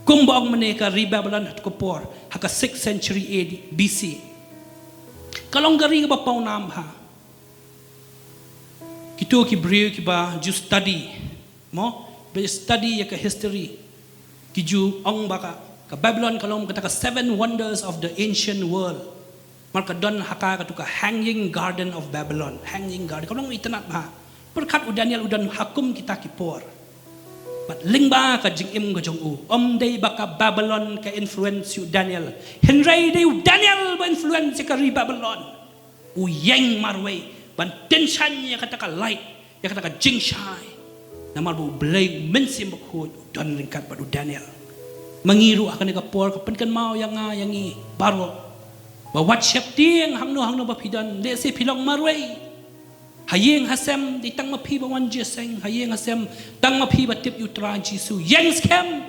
Kumba ong mynne, ka ri Babylon ha kata ka por, ha ka sixth century A D, B C, ka long ka ri kaba pawnam bha. Kito ki briew kiba ju study, mo, ba ju study ïa ka history, ki ju ong ba ka, ka Babylon ka long kata ka seven wonders of the ancient world. Namar ka don ha ka, kato ka Hanging Garden of Babylon. Hanging Garden, ka long itynnad bha. Pyrkhat u Daniel u don ha kum kita ki por. Bad lyngba ka jingim ka jong u, ym dei ba ka Babylon ka influence ïa u Daniel, hynrei dei u Daniel ba influence ïa ka ri Babylon. U ïeng marwei ban tyngshaiñ ïa kata ka light, ïa kata ka jingshai. Namar ba U Blei U Mynsiem Bakhuid u don ryngkat bad u Daniel. Ma ngi ruh ha kane ka por, ka pynkynmaw ïa nga, ïa ngi baroh, ba wat sheptieng hangno hangno ba phi don. Lehse phi long marwei. Ha ïing ha sem dei tang ma phi ba wan jingïaseng. Ha ïing ha sem tang ma phi ba tip ïa U Trai Jisu. Ïeng skhem.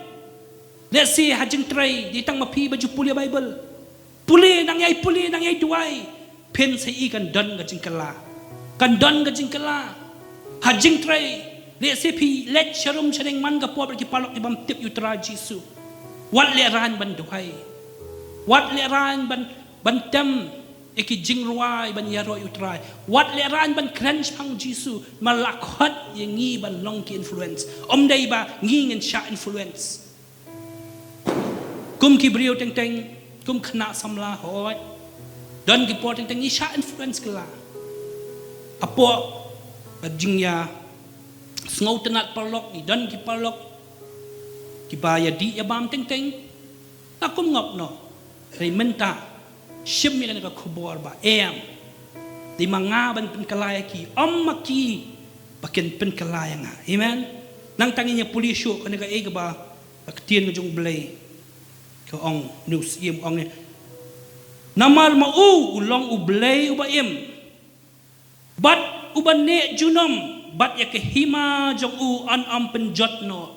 Lehse ha jingtrei dei tang ma phi ba ju pule Baibl. Pule, nang ïai pule, nang ïai duwai. Phin sa ïohi kan don ka jingkylla. Kan don ka jingkylla. Ha jingtrei, lehse phi leit sharum shaneng man ka por bad ki paralok ki bym tip ïa U Trai Jisu. Wat lehraiñ ban duwai. Wat lehraiñ ban, ban tem ïa ki jingrwai ban ïaroh ïa U Trai. Wat lehraiñ ban kren shaphang Jisu. Namar la khot ïa ngi ban long ki influence. Ym dei ba ngi ngin shah influence. Kum ki briew teng teng, kum khynnah samla, hooid, don ki por teng teng ngi shah influence kylla. Hapoh ka jingïasngewtynnad paralok, ngi don ki paralok kiba ïadih ïabam teng teng. La kumno kumno, hynrei mynta shim ïa kane ka khubor ba em, dei ma nga ban pynkylla ïa ki, ym ma ki ba kin pynkylla ïa nga. Amen. Nangta ngin ïa pule shuh kane kaei kaba ka ktien ka jong U Blei ka ong, une u syiem u ong, eh, namar ma u u long U Blei uba im, bad uba neh junom, bad ïa ka hima jong u yn ym pynjot noh,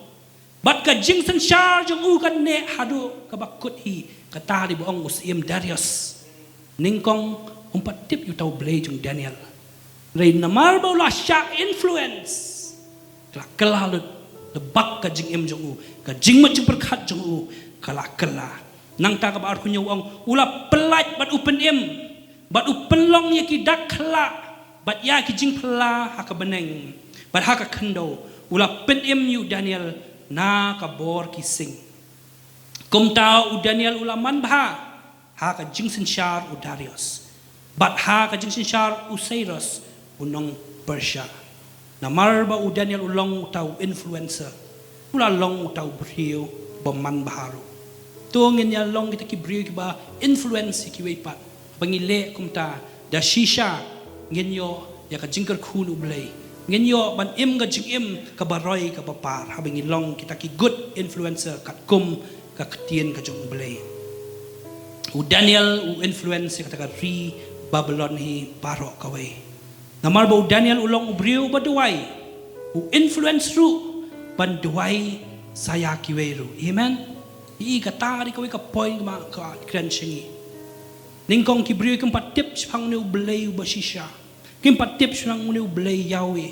bad ka jingsynshar jong u kan neh haduh kaba kut hi. Kata dei ba ong u syiem Darius. Nyngkong um pat tip ïa uta U Blei jong Daniel. Hynrei namar ba u la shah influence, ka la kylla lut, da bak ka jingim jong u, ka jingmut jingpyrkhat jong u ka la kylla. Nangta kaba arphew hynñiew u ong, u la pyllait bad u pynim, bad u pynlong ïa ki dak khyllah bad ïa ki jingphylla ha ka bneng bad ha ka khyndew. U la pynim ïa u Daniel na ka bor ki sing. Kumta u Daniel u la manbha ha ka jingsynshar u Darius, bad ha ka jingsynshar u Cyrus u nong Persia. Namar ba u Daniel u long uta u influencer, u la long uta u briew ba manbha ruh. To ngin ïa long kita ki briew kiba influence ïa kiwei pat. Ba ngi leh kumta, da shisha ngin ïoh ïa ka jingkyrkhu na U Blei. Ngin ïoh ban im ka jingim kaba roi kaba par haba ngi long kita ki good influencer katkum ka ktien ka jong U Blei. U Daniel u influence ïa kata ka ri Babylon hi baroh kawei. Namar ba u Daniel u long u briew ba duwai, u influence ruh ban duwai sa ïa kiwei ruh. Amen. Ïa kata dei kawei ka point ba nga kwah kren sha ngi. Nyngkong ki briew kim pat tip shaphang une U Blei uba shisha. Kim pat tip shaphang une U Blei Yahweh.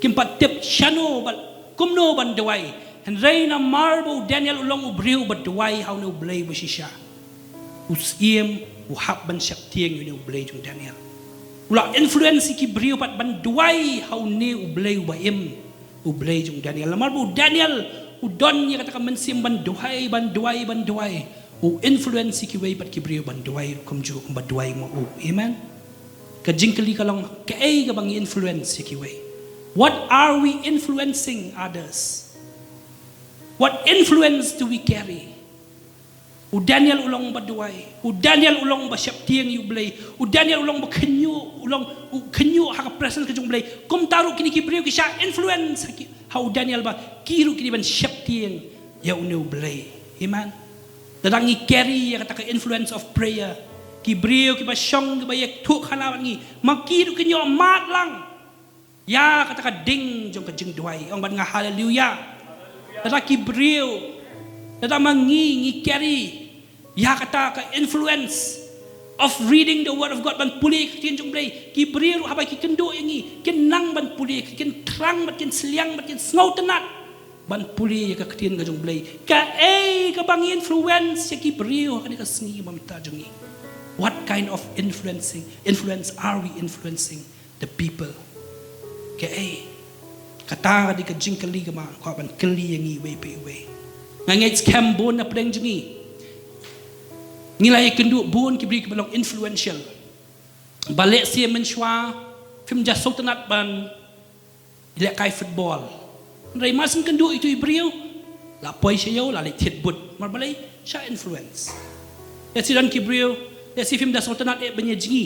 Kim pat tip shano bad kumno ban duwai. Hynrei namar ba u Daniel u long u briew ba duwai ha une U Blei ba shisha, u syiem u hap ban sheptieng ïa une U Blei jong Daniel. U la influence ïa ki briew pat ban duwai ha une U Blei uba im, U Blei jong Daniel. Namar ba u Daniel u don ïa kata ka mynsiem ban duwai, ban duwai, ban duwai. U influence ïa kiwei pat ki briew ban duwai kumjuh kumba duwai ma u. Amen. Ka jingkylli ka long, kaei kaba ngi influence ïa kiwei? What are we influencing others? What influence do we carry? U Daniel u long ba duwai. U Daniel u long ba sheptieng ïa U Blei. U Daniel u long ba khynñiuh, u long u khynñiuh ha ka presence ka jong U Blei. Kumta ruh kine ki briew ki shah influence ha ki, ha u Daniel ba ki ruh ki dei ban sheptieng ïa une U Blei. Amen. Lada ngi carry ïa kata ka influence of prayer, ki briew kiba shong kiba ïathuhkhana bad ngi, ma ki ruh kin ïoh mad lang ïa kata ka ding jong ka jingduwai. Ong bad nga haleluya. Lada ki briew, lada ma ngi ngi carry Ïa kata ka influence of reading the word of God, ban pule ka ktien jong U Blei. Ki briew ruh haba ki kynduh ïa ngi, kin nang ban pule, kin thrang bad kin sliang bad kin sngewtynnat ban pule ïa ka ktien ka jong U Blei. Kaei kaba ngi influence ïa ki briew ha kane ka sngi mynta jong ngi? What kind of influencing influence are we influencing the people? Kaei? Kata ka dei ka jingkylli kaba nga kwah ban kylli ïa ngi iwei pa iwei. Nga ngeit skhem bun na pdeng jong ngi ngi la ïakynduh bun ki briew kiba long influential. Ba lehse mynshuwa phim da sngewtynnat ban lehkai football. Hynrei mar shu kynduh ïa uto u briew, la poi sha ïew, la leit thied but. Namar balei? Sha influence. Lehse don ki briew, lehse phim da sngewtynnat eh ban ïajngi.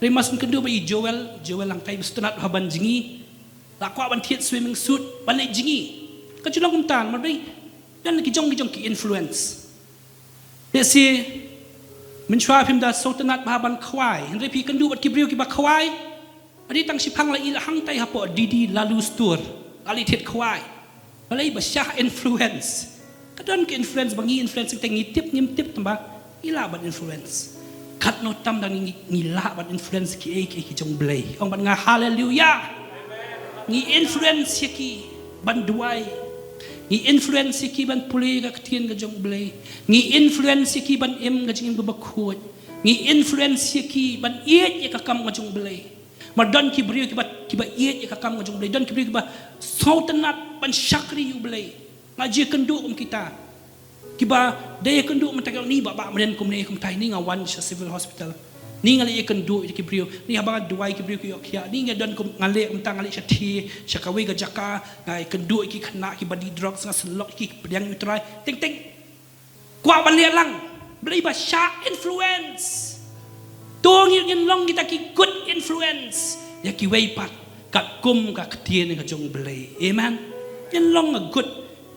Hynrei mar shu kynduh ba i Joel, Joel Langthai ba sngewtynnat ha ban jngi, la kwah ban thied swimming suit ban leit jngi. Ka ju long kumta, namar balei? Don ki jong ki jong ki influence. Lehse mynshuwa phim da sngewtynnat bha ban khwai, hynrei phi kynduh bad ki briew kiba khwai. Hadien tang shiphang la i la hangtai hapoh D D Lalu Store, la leit thied khwai. Balei? Ba sha influence. Ka don ka influence ba ngi influence, te ngi tip ngim tip, tang ba ngi lah ban influence. Katno tam da ngi, ngi lah ban influence kiei kiei ki jong U Blei. Ong bad nga, haleluya. Ngi influence ïa ki ban duwai. Ngi influence ïa ki ban pule ka ktien ka jong U Blei. Ngi influence ïa ki ban im ka jingim kaba khuid. Ngi influence ïa ki ban ïeit ïa ka kam ka jong U Blei. Namar don ki briew kiba, kiba ïeit ïa ka kam ka jong U Blei. Don ki briew kiba sngewtynnat ban shakri ïa U Blei. Nga ju ïakynduh kum kita kiba dei ïakynduh mynta, ki ong, ni bah, bah, mynnin kumne kumtai, ni nga wan sha Civil Hospital, ni nga leit ïakynduh ïa ki briew, ni haba nga duwai ki briew ki ïoh khiah, ni nga don kum, nga leit mynta, nga leit sha thie, sha kawei ka jaka, nga ïakynduh ïa ki khynnah kiba die drugs, nga syllok ïa ki pdiang ïa U Trai. Teng teng. Kwah ban leh lang. Balei? Ba sha influence. To ngin, ngin long kita ki good influence ïa kiwei pat, katkum ka ktien ka jong U Blei. Amen. Ngin long a good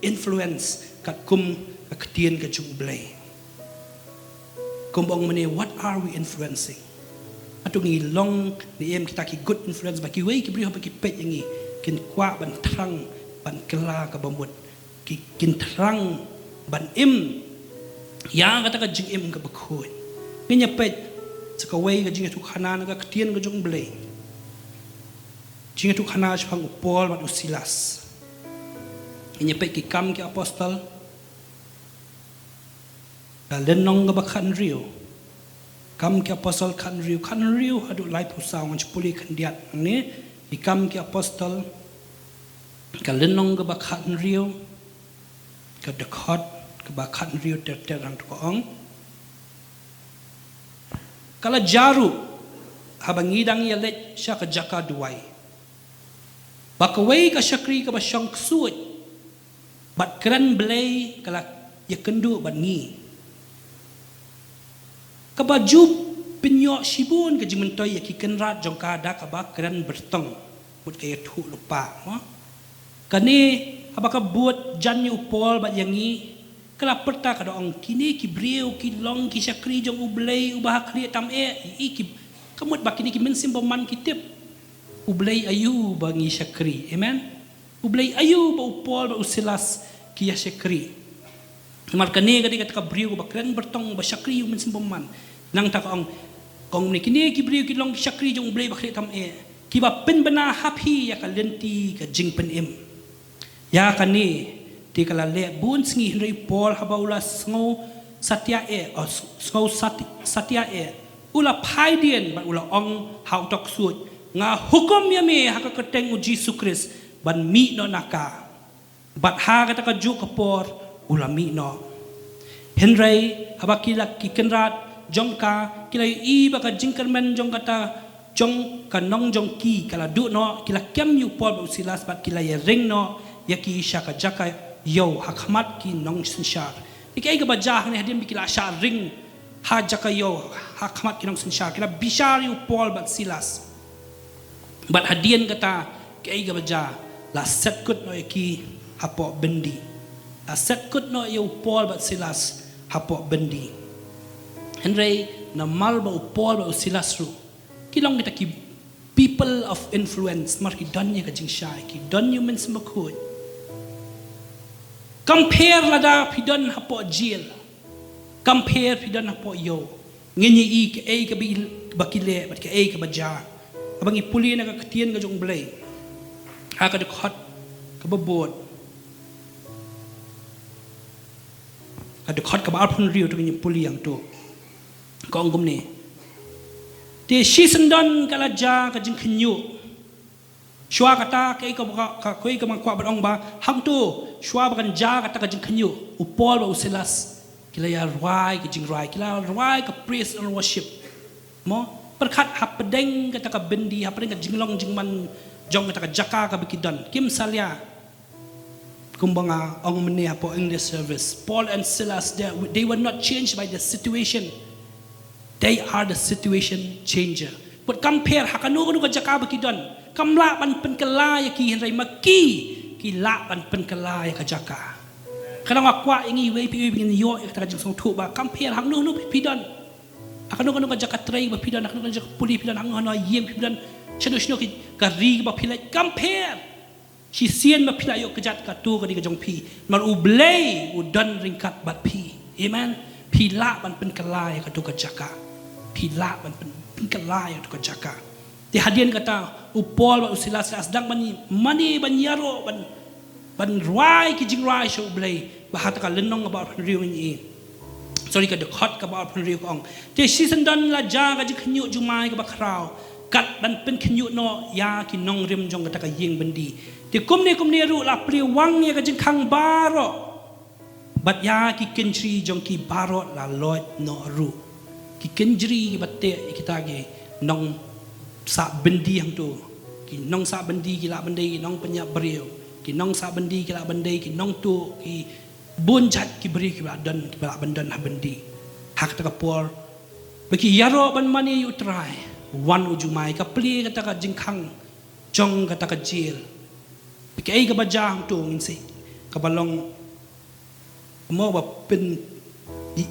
influence katkum ka ktien ka jong U Blei. Kumba ong mynne, what are we influencing? Hato ngi long ne em kita ki good influence ba kiwei ki briew haba ki peit ïa ngi, kin kwah ban thrang ban kylla kaba mut, ki, kin thrang ban im ïa kata ka jingim kaba khuid? Ngin ïa peit sa kawei ka jingïathuhkhana na ka ktien ka jong U Blei. Jingïathuhkhana shaphang u Paul bad u Silas. Ngin ïa peit Ki Kam ki Apostol, ka lynnong kaba khathynriew. Kam ki Apostol khathynriew, khathynriew haduh laiphew saw, ngan shu pule khyndiat hangne. Ki Kam ki Apostol, ka lynnong kaba khathynriew, ka dkhot kaba khathynriew ter ter, hangto ka ong: Ka la jia ruh, haba ngi dang ïaleit sha ka jaka duwai, ba kawei ka shakri kaba shong ksuid bad kren Blei ka la ïakynduh bad ngi. Kaba ju pynïoh shibun ka jingmyntoi ïa ki kynrad jong ka da kaba kren byrtong, mut ka ïathuhlypa, mo. Kane, haba ka bud jan ïa u Paul bad ïa ngi, ka la pyrta, ka da ong, kine ki briew ki long ki shakri jong U Blei uba ha khlieh tam eh. I, i ki, ka mut ba kine ki mynsiem bymman ki tip U Blei aïu ba ngi shakri. Amen. U Blei aïu ba u Paul bad u Silas ki ïa shakri. Namar kane ka dei kata ka briew kaba kren byrtong, ba shakri ïa u Mynsiem Bymman. Nangta ka ong, ka ong mynne, kine ki briew ki long ki shakri jong U Blei ba khlieh tam eh, kiba pynbna ha phi ïa ka lynti ka jingpynim. Ïa kane te ka la leh bun sngi, hynrei u Paul haba u la sngew satia eh, o, sngew sati-, satia eh, u la phai dien bad u la ong ha uta u ksuid, nga hukum ïa me ha ka kyrteng U Jisu Khrist ban mih noh na ka. Bad ha kata kajuh ka por u la mih noh. Hynrei haba ki la, ki kynrad jong ka ki la ïohi ba ka jingkyrmen jong kata, jong ka nongjong ki ka la duh noh, ki la kem ïa u Paul bad u Silas bad ki la ïaring noh ïa ki sha ka jaka ïew ha khmat ki nongsynshar. Te kaei kaba jia hangne, hadien ba ki la shah ring ha jaka ïew ha khmat ki nongsynshar, ki la bishar ïa u Paul bad Silas. Bad hadien kata, kaei kaba jia, la set kut noh ïa ki hapoh byndi. La set kut noh ïa u Paul bad Silas hapoh byndi. Hynrei namar ba u Paul bad u Silas ruh ki long kita ki people of influence, namar ki don ïa ka jingshai, ki don ïa u Mynsiem Bakhuid. Compare lada phi don hapoh jail, Kam pher phi don hapoh ïew. Ngin ïohi kaei kaba i-, ba ki leh bad kaei kaba jia. Haba ngi pule na ka ktien ka jong U Blei, ha ka dkhot kaba bud, ka dkhot kaba arphew hynriew, to ngin pule ïa kato. Ka ong kumne: Te shisyndon ka la jia ka jingkhynñiuh. Shuwa kata, kaei kaba, ka, kaei kaba nga kwah ban ong ba hangto, shuwa ba kan jia kata ka jingkhynñiuh, u Paul bad u Silas ki la ïa rwai ki jingrwai, ki la rwai ka praise and worship. Mo, pyrkhat hapdeng kata ka byndi, hapdeng ka jinglong jingman jong kata ka jaka kaba ki don, kim salia. Kumba nga ong mynne hapoh English service, Paul and Silas, they, they were not changed by the situation. They are the situation changer. Bad kam pher ha kano kano ka jaka ba ki don, kam lah ban pynkylla ïa ki, hynrei ma ki, ki lah ban pynkylla ïa ka jaka. Kane nga kwah ïa ngi iwei pa iwei ba ngin ïoh ïa kata ka jingsngewthuh ba kam pher ha kano kano phi don, ha kano kano ka jaka trei ba phi don, ha kano kano ka jaka pule phi don, ha kano kano ka ïing phi don, shano shano ki, ka ri ba phi leit, kam pher. Shisien ba phi la ïoh kjat, kato ka dei ka jong phi. Namar U Blei u don ryngkat bad phi. Amen. Phi lah ban pynkylla ïa kato ka jaka. Phi lah ban pyn-, pynkylla ïa kato ka jaka. Te hadien kata, u Paul bad u Silas la sdang ban mane, ban ïaroh, ban, ban rwai ki jingrwai sha U Blei. Ba ha kata ka lynnong kaba arphew hynriew ngin ïohi, sorry, ka dkhot kaba arphew hynriew ka ong: Te shisyndon la jia ka jingkhynñiuh jumai kaba khraw, kat ban pynkhynñiuh noh ïa ki nongrim jong kata ka ïing byndi. Te kumne kumne ruh la plie wang ïa ka jingkhang baroh, bad ïa ki kynjri jong ki baroh la loit noh ruh. Ki kynjri kiba teh ïa kita ki nongsah byndi hangto. Ki nongsah byndi ki lah ban dei ki nongpynïap briew. Ki nongsah byndi ki lah ban dei ki nongtuh, ki bun jait ki briew kiba lah don, kiba lah ban don ha byndi. Ha kata ka por ba ki ïaroh ban mane ïa U Trai, wan u jumai, ka plie kata ka jingkhang jong kata ka jel. Ba kaei kaba jia hangto ngin sa, kaba long, mo, ba pyn,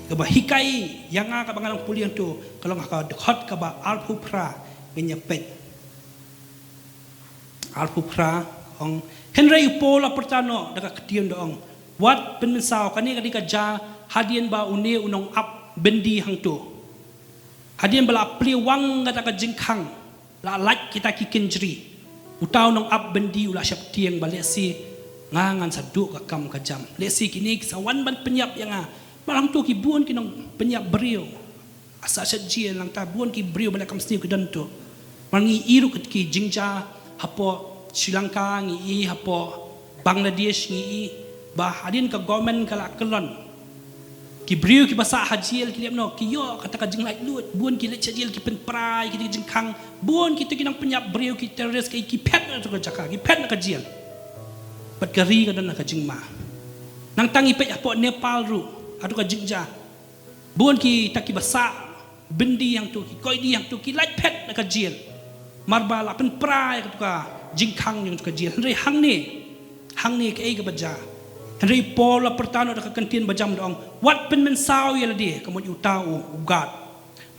kaba hikai ïa nga kaba nga long pule hangto, ka long ha ka dkhot kaba arphew phra, ngin ïa peit. Arphew phra ong: Hynrei u Paul u la pyrta noh da ka ktien, da ong: Wat pynmynsaw, kane ka dei ka jia hadien ba une u nongap byndi hangto, hadien ba la plie wang kata ka jingkhang, la lait kita ki kynjri, uta u nongap byndi u la sheptieng ba lehse nga ngan sa duh ka kam ka jam, lehse kine ki sa wan ban pynïap ïa nga. Namar hangto ki bun ki nongpynïap briew. Asah shet jel nangta bun ki briew ba la kam sniew ki don to. Namar ngi i ruh ki jingjia hapoh Sri Lanka, ngi i hapoh Bangladesh, ngi i ba hadien ka government ka la kyllon, ki briew kiba sah ha jel ki leh noh, ki ïoh kata ka jinglaitluid, bun ki leit sha jel, ki pynpra ïa kita ki jingkhang, bun kita ki nongpynïap briew, ki terrorist, ki, ki phet na kata ka jaka, ki phet na ka jel. Bad ka ri ka don na ka jingma. Nangta ngi peit hapoh Nepal ruh, hato ka jingjia. Bun kita kiba sah byndi hangto, ki koidi hangto, ki lait phet na ka jel. Namar ba la pynpra ïa kato ka jingkhang jong kato ka jel. Hynrei hangne, hangne kaei kaba jia? Hynrei Paul u la pyrta noh da ka kyntien bajam, da ong: Wat pynmynsaw ïa lade, ka mut ïa uta u, u guard.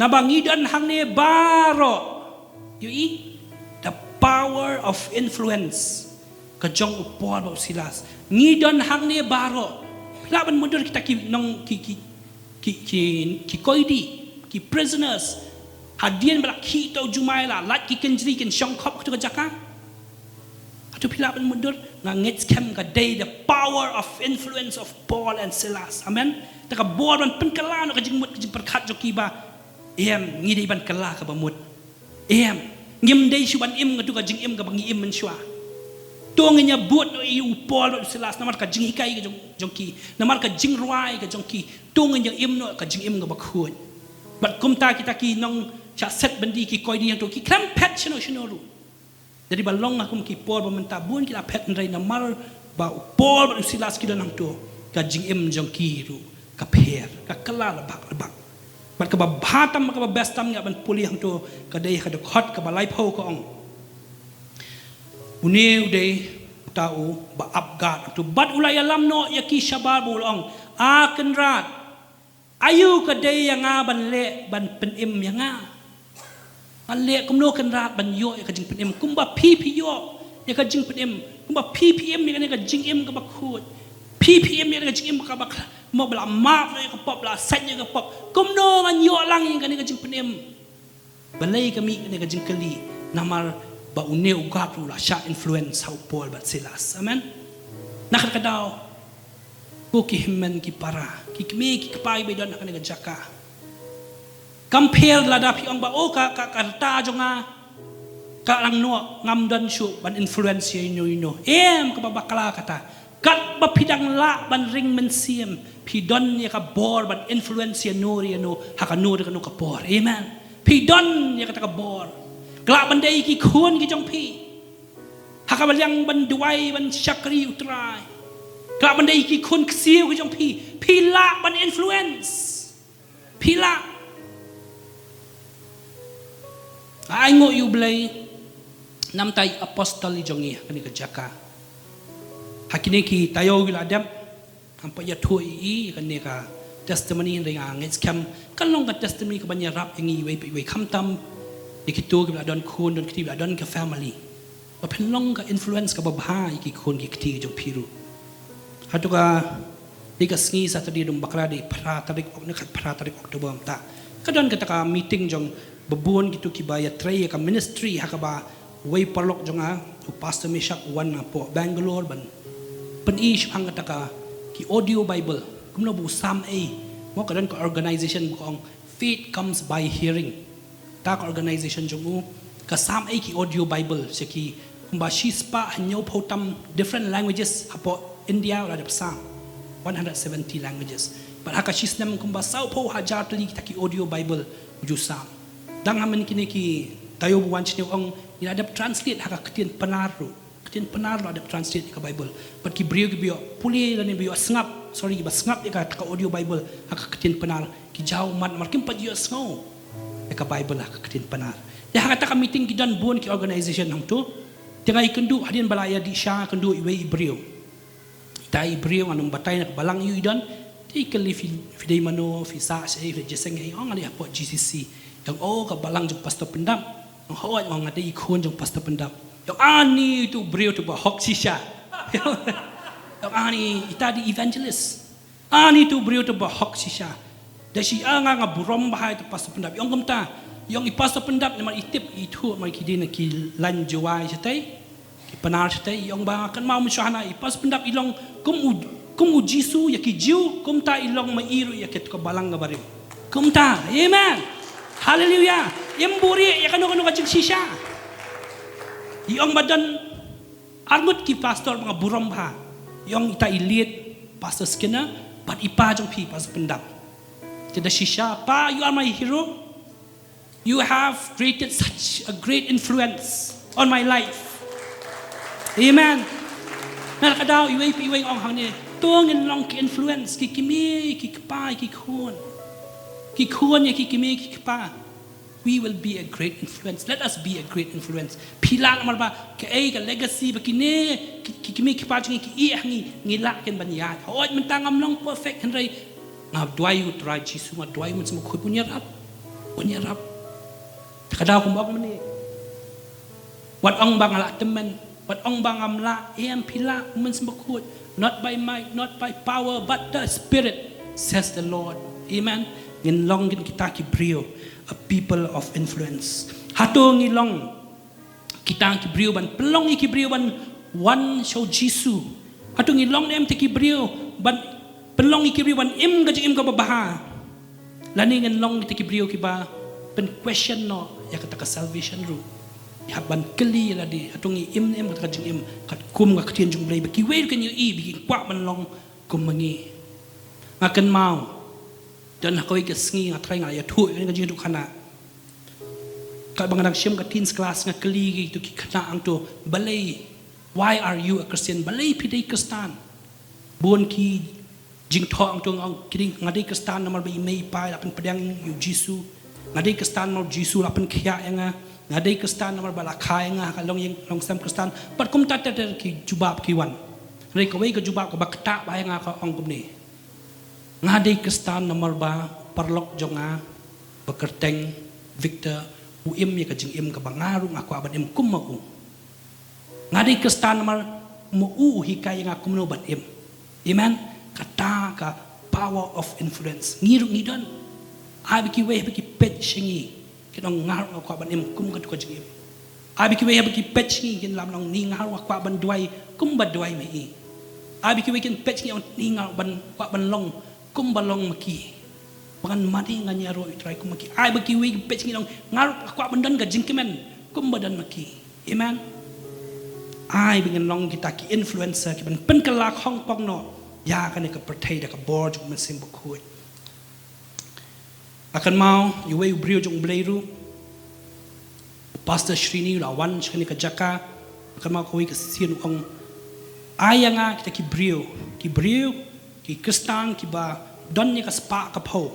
Naba ngi don hangne baroh. Ïohi, the power of influence ka jong u Paul bad u Silas. Ngi don hangne baroh. Lah ban mutdur kita ki nong, ki, ki, ki, ki, ki koidi, ki prisoners. Hadien ba la khih uta u jumai, la lait ki kynjri kin shong khop kato ka jaka. Hato phi lah ban mutdur? Nga ngeit skhem ka dei the power of influence of Paul and Silas. Amen. Te ka bor ban pynkylla noh ka jingmut, ka jingpyrkhat jong ki ba, em, ngi dei ban kylla kaba mut. Em, ngim dei shuh ban im kato ka jingim kaba ngi im mynshuwa. To ngin ïa bud noh ïa u Paul bad u Silas namar ka jinghikai ka jong, jong ki, namar ka jingrwai ka jong ki. To ngin ïa im noh ka jingim kaba khuid. Bad kumta kita ki nongshah set byndi, ki koidi hangto, ki khlem phet shano shano ruh. Dei ba long ha kum ki por ba mynta, bun ki la phet, hynrei namar ba u Paul bad u Silas ki don hangto, ka jingim jong ki ruh ka pher, ka kylla lebak lebak. Bad kaba bha tam, kaba best tam ngi hap ban pule hangto, ka dei ha ka dkhot kaba laiphew, ka ong: Une u dei uta u ba ap guard hangto, bad u la ïalam noh ïa ki shabar, bad u la ong: A Kynrad, aïu ka dei ïa nga ban leh ban pynim ïa nga? Ban leh kumno, Kynrad, ban ïoh ïa ka jingpynim kumba phi phi ïoh ïa ka jingpynim, kumba phi phi im ïa kane ka jingim kaba khuid, phi phi im ïa kane ka jingim kaba khlaiñ? Mo ba la map noh ïa ka pop, la sait ïa ka pop. Kumno ngan ïoh lang ïa kane ka jingpynim? Balei ka mih kane ka jingkylli? Namar ba une u God ruh u la shah influence ha u Paul bad Silas. Amen. Na kata ka daw, ko ki hynmen ki para, ki kmie ki kpa kiba don ha kane ka jaka, kam pher lada phi ong ba, o, ka, ka, ka rta jong nga ka lang noh, ngam don shuh ban influence ïa ino ino. Em, kaba bakla kata. Katba phi dang lah ban ring mynsiem, phi don ïa ka bor ban influence ïa no ïa no ha kano kano ka por. Amen. Phi don ïa kata ka bor. Ka lah ban dei ki khun ki jong phi, ha kaba liang ban duwai ban shakri U Trai. Ka lah ban dei ki khun ksiew ki jong phi, phi lah ban influence. Phi lah. Ai nguh ïa U Blei namar ïa ki apostol jong ngi ha kane ka jaka. Ha kine ki taïew ki la dep, ngam pat ïathuh ïa i kane ka testimony, hynrei nga ngeit skhem kan long ka testimony kaban ïarap ïa ngi iwei pa iwei, khamtam ïa kito kiba la don khun don kti, ba la don ka family. Ba phin long ka influence kaba bha ïa ki khun ki kti jong phi ruh. Hato ka, dei ka sngi Saturday dang bakla, dei phra tarik Ok-, ne khatphra tarik October mynta. Ka don kata ka meeting jong babun kito kiba ïatrei ïa ka ministry ha kaba wei paralok jong nga, u Pastor Meshach, u wan napoh Bangalore ban pyni shaphang kata ka, ki audio Bible. Kumno ba u sam ei. Mo, ka don ka organization ba ka ong Faith Comes by Hearing. Ta ka organization jong u ka sam ei ki audio Bible sha ki kumba shispah hynñiewphew tam different languages hapoh India u la dep sam. One hundred seventy languages. Bad ha ka shisnem kumba sawphew hajar tylli kita ki audio Bible u ju sam. Dang ha man kine ki taïew ba wan shane, u ong ngi la dep translate ha ka ktien Pnar ruh. Ktien Pnar la dep translate ïa ka Bible. Bad ki briew kiba ïoh pule lane ba ïoh sngap, sorry, kiba sngap ïa kata ka audio Bible ha ka ktien Pnar, ki jaw ummat namar kim pat ïohsngew ïa ka Bible ha ka ktien Pnar. Ïa ha kata ka meeting ki don bun ki organization hangto. Te nga ïakynduh, hadien ba la ïadih sha, nga kynduh iwei i briew. Ita i briew ngan ym batai na ka balang ïa u i don. Te i kylli, phi, phi dei mano, phi sah shaei, phi dei jingïaseng ei? Ong nga dei hapoh G C C. Ïa ong, o, ka balang jong Pastor Pyndap. Ong, hooid, ong nga dei i khun jong Pastor Pyndap. Ïa ong, ani tu briew tu ba hok shisha. Ïa ong, ani ita dei evangelist. Ani tu briew tu ba hok shisha. Da shi, a, nga, nga burom bha ïa tu Pastor Pyndap. Ïa ong kumta. Ïa ong i Pastor Pyndap namar i tip, i thuh namar ki dei na ki line Jowai shatei, ki Pnar shatei. Ïa ong ba nga kynmaw mynshuwa hana, i Pastor Pyndap i long kum u, kum u Jisu ïa ki Jiw, kumta i long ma i ruh ïa kata ka balang kaba rim. Kumta. Amen. Haleluya. Im buhrieh ïa kano kano ka jingshisha. Ïa ong ba don arngut ki pastor ba nga burom bha. Ïa ong ita i lead, Pastor Skinner, bad i pa jong phi, Pastor Pyndap. Te da shisha, Pa, you are my hero. You have created such a great influence on my life. Amen. Na kata ka daw iwei pa iwei nga ong hangne, to ngin long ki influence, ki kmie ki kpa, ki khun. Ki khun ïa ki kmie ki kpa. We will be a great influence. Let us be a great influence. Phi lah namar ba kaei ka legacy ba kine ki, ki kmie ki kpa jong ngi ki ïeh ha ngi, ngi lah kin ban ïaid. Hooid mynta ngam long perfect, hynrei nga duwai ïa u Trai Jisu, nga duwai ïa u Mynsiem Bakhuid un ïarap. Un ïarap. Te ka daw kum ong mynne, wat ong ba nga la tymmen, wat ong ba ngam lah, em, phi lah, u Mynsiem Bakhuid. Not by might, not by power, but the Spirit, says the Lord. Amen. Ngin long kin kita ki briew, a people of influence. Hato ngi long kita ki briew ban pynlong ïa ki briew ban wan sha u Jisu? Hato ngi long ne em kita ki briew ban pynlong ïa ki briew ban im ka jingim kaba bha? Lane ngin long kita ki briew kiba pyn question noh ïa kata ka salvation ruh. Ïa ban kylli ïa lade, hato ngi im ne em kata ka jingim katkum ka ktien jong U Blei ba kiwei ruh kin ïohi ba ki kwah ban long kum ma ngi. Nga kynmaw, don ha kawei ka sngi nga trai nga la ïathuh ïa ka jingïathuhkhana. Katba nga dang shim ka teens class nga kylli kito ki khynnah hangto, balei, why are you a Christian? Balei phi dei Khristan? Bun ki jingthoh hangto, nga ong, ki dei, nga dei Khristan namar ba i mei i pa i la pynpdiang ïa u Jisu. Nga dei Khristan namar u Jisu la pynkhiah ïa nga. Nga dei Khristan namar ba la kha ïa nga ha ka longïing longsem Khristan. Bad kumta ter ter ki jubab ki wan. Hynrei kawei ka jubab kaba ktah bha ïa nga ka ong kumne. Nga dei Khristan namar ba paralok jong nga ba kyrteng Victor u im ïa ka jingim kaba nga ruh nga kwah ban im kum ma u. Nga dei Khristan namar ma u u hikai ïa nga kumno ban im. Amen. Kata ka Power of influence. Ngi ruh ngi don. Ai ba kiwei haba ki peit sha ngi, kin ong nga ruh nga kwah ban im kum katu ka jingim. Ai ba kiwei haba ki peit sha ngi kin lam ong ni nga ruh nga kwah ban duwai kum ba duwai ma i. Ai ba kiwei kin peit sha ngi ong ni nga ruh ban kwah ban long kum ba long ma ki. Ba ngan mane ngan ïaroh ïa u Trai kum ma ki. Ai ba kiwei ki peit sha ngi ong nga ruh nga kwah ban don ka jingkmen kum ba don ma ki. Amen. Ai ba ngin long kita ki influencer ki ban pynkylla khongpong noh ïa kane ka pyrthei da ka bor jong u Mynsiem Bakhuid. Nga kynmaw iwei u briew jong u Blei ruh, Pastor Shrini, u la wan sha kane ka jaka. Nga kynmaw kawei ka sien u ong, ai ïa nga kita ki briew, ki briew, ki Khristan kiba don ïa ka spah ka phew.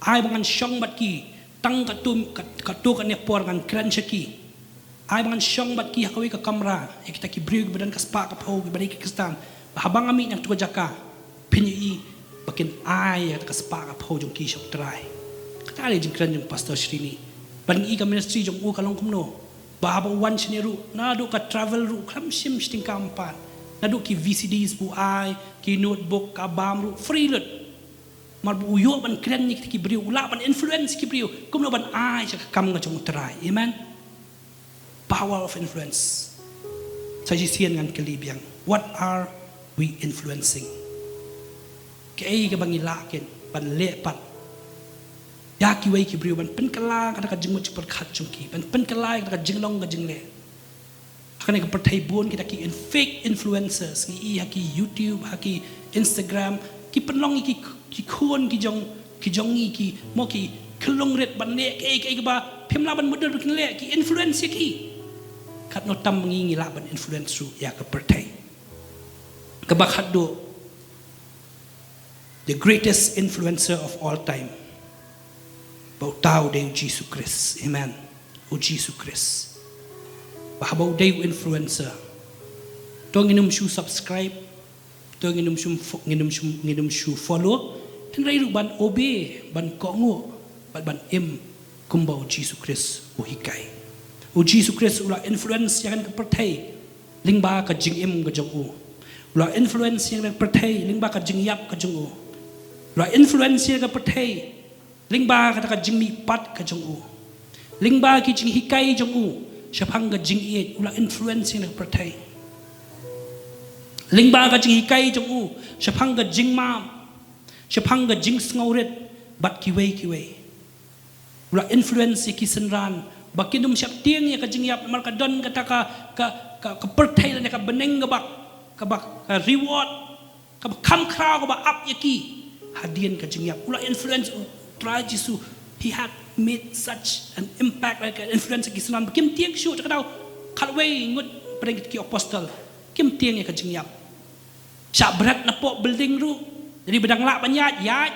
Ai ba ngan shong bad ki tang katu, kat-, katu kane por ngan kren sha ki. Ai ba ngan shong bad ki ha kawei ka kamra ïa kita ki briew kiba don ka spah ka phew kiba dei ki Khristan. Ba haba nga mih na katu ka jaka phin ïohi ba kin ai ïa kata ka spah ka phew jong ki sha u Trai. Kata ka dei jingkren jong Pastor Shrini. Bad ngi i ka ministry jong u ka long kumno. Ba haba u wan shane ruh naduh ka travel ruh khlem shim shi tyngka em pat. Naduh ki V C Ds ba u ai, ki notebook, ka bam ruh free lut. Namar ba u ïoh ban kren ïa kita ki briew, u lah ban influence ki briew kumno ban ai sha ka kam ka jong u Trai. Amen. Power of influence. Sa shisien ngan kylli biang, what are we influencing? Kaei kaba ngi lah kin ban leh pat ïa kiwei ki briew ban pynkylla kata ka jingmut jingpyrkhat jong ki, ban pynkylla kata ka jinglong ka jingleh. Ha kane ka pyrthei bun kita ki in-, fake influencers, ngi i ha ki YouTube, ha ki Instagram, ki pynlong ïa ki, ki khun ki jong, ki jong ngi ki, mo, ki khyllung rit ban leh kaei kaei kaba phim lah ban mutdur ba kin leh, ki influence ïa ki. Katno tam ngi, ngi lah ban influence ruh ïa ka pyrthei. Kaba khatduh, the greatest influencer of all time. Ba uta u dei u Jisu Khrist. Amen. U Jisu Khrist. Ba haba u dei u influencer, to ngin ym shu subscribe, to ngin ym shu fo-, ngin ym shu, ngin ym shu follow, hynrei ruh ban obey, ban kohnguh bad ban im kumba u Jisu Khrist u hikai. U Jisu Khrist u la influence ïa kane ka pyrthei lyngba ka jingim ka jong u. U la influence ïa kane ka pyrthei lyngba ka jingïap ka jong u. U la influence ïa kane ka pyrthei lyngba kata ka jingmihpat ka jong u. Lyngba ki jinghikai jong u shaphang ka jingïeit, u la influence ïa kane ka pyrthei. Lyngba ka jinghikai jong u shaphang ka jingmap, shaphang ka jingsngewrit bad kiwei kiwei. U la influence ïa ki synran ba kin ym sheptieng ïa ka jingïap namar ka don kata ka, ka, ka, ka pyrthei lane ka bneng kaba, kaba, ka reward kaba kham khraw kaba ap ïa ki hadien ka jingïap. U la influence, u Trai Jisu, he had made such an impact, like, influence ïa ki synran ba kim tieng shuh. Te ka daw khatwei ngut pdeng ki apostol kim tieng ïa ka jingïap. Shah bret napoh building ruh. Jadi ba dang lah ban ïaid, ïaid.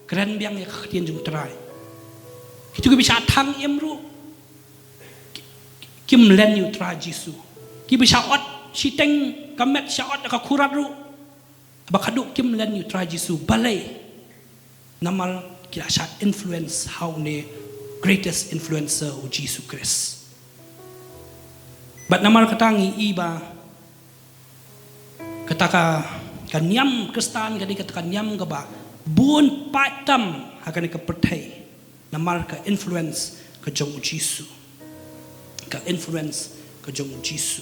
Kren biang ïa ka ktien jong u Trai. Kitu kiba shah thang im ruh, ki-, ki-, kim len ïa u Trai Jisu. Kiba shah ot shiteng ka met, shah ot da ka khurat ruh, ba khadduh kim len ïa u Trai Jisu. Balei? Namar ki la shah influence ha une greatest influencer, u Jisu Khrist. Bad namar kata ngi i ba kata ka, ka niam Khristan ka dei kata ka niam kaba bun paid tam ha kane ka pyrthei namar ka influence ka jong u Jisu. Ka influence ka jong u Jisu.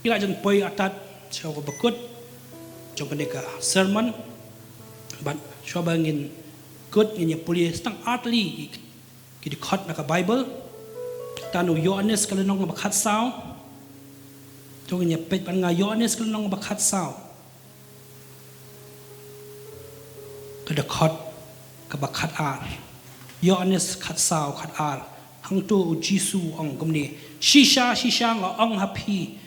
Ngi la jan poi artat sha kaba kut jong kane ka sermon. Bad shuwa ba ngin kut, ngin ïa pule tang ar tylli ki dkhot na ka Baibl. Tang u Ïoannis ka lynnong ba khatsaw. To ngin ïa peit bad nga Ïoannis ka lynnong ba khatsaw, ka dkhot kaba khatar. Ïoannis khatsaw khatar. Hangto u Jisu u ong kumne, shisha shisha nga ong ha phi,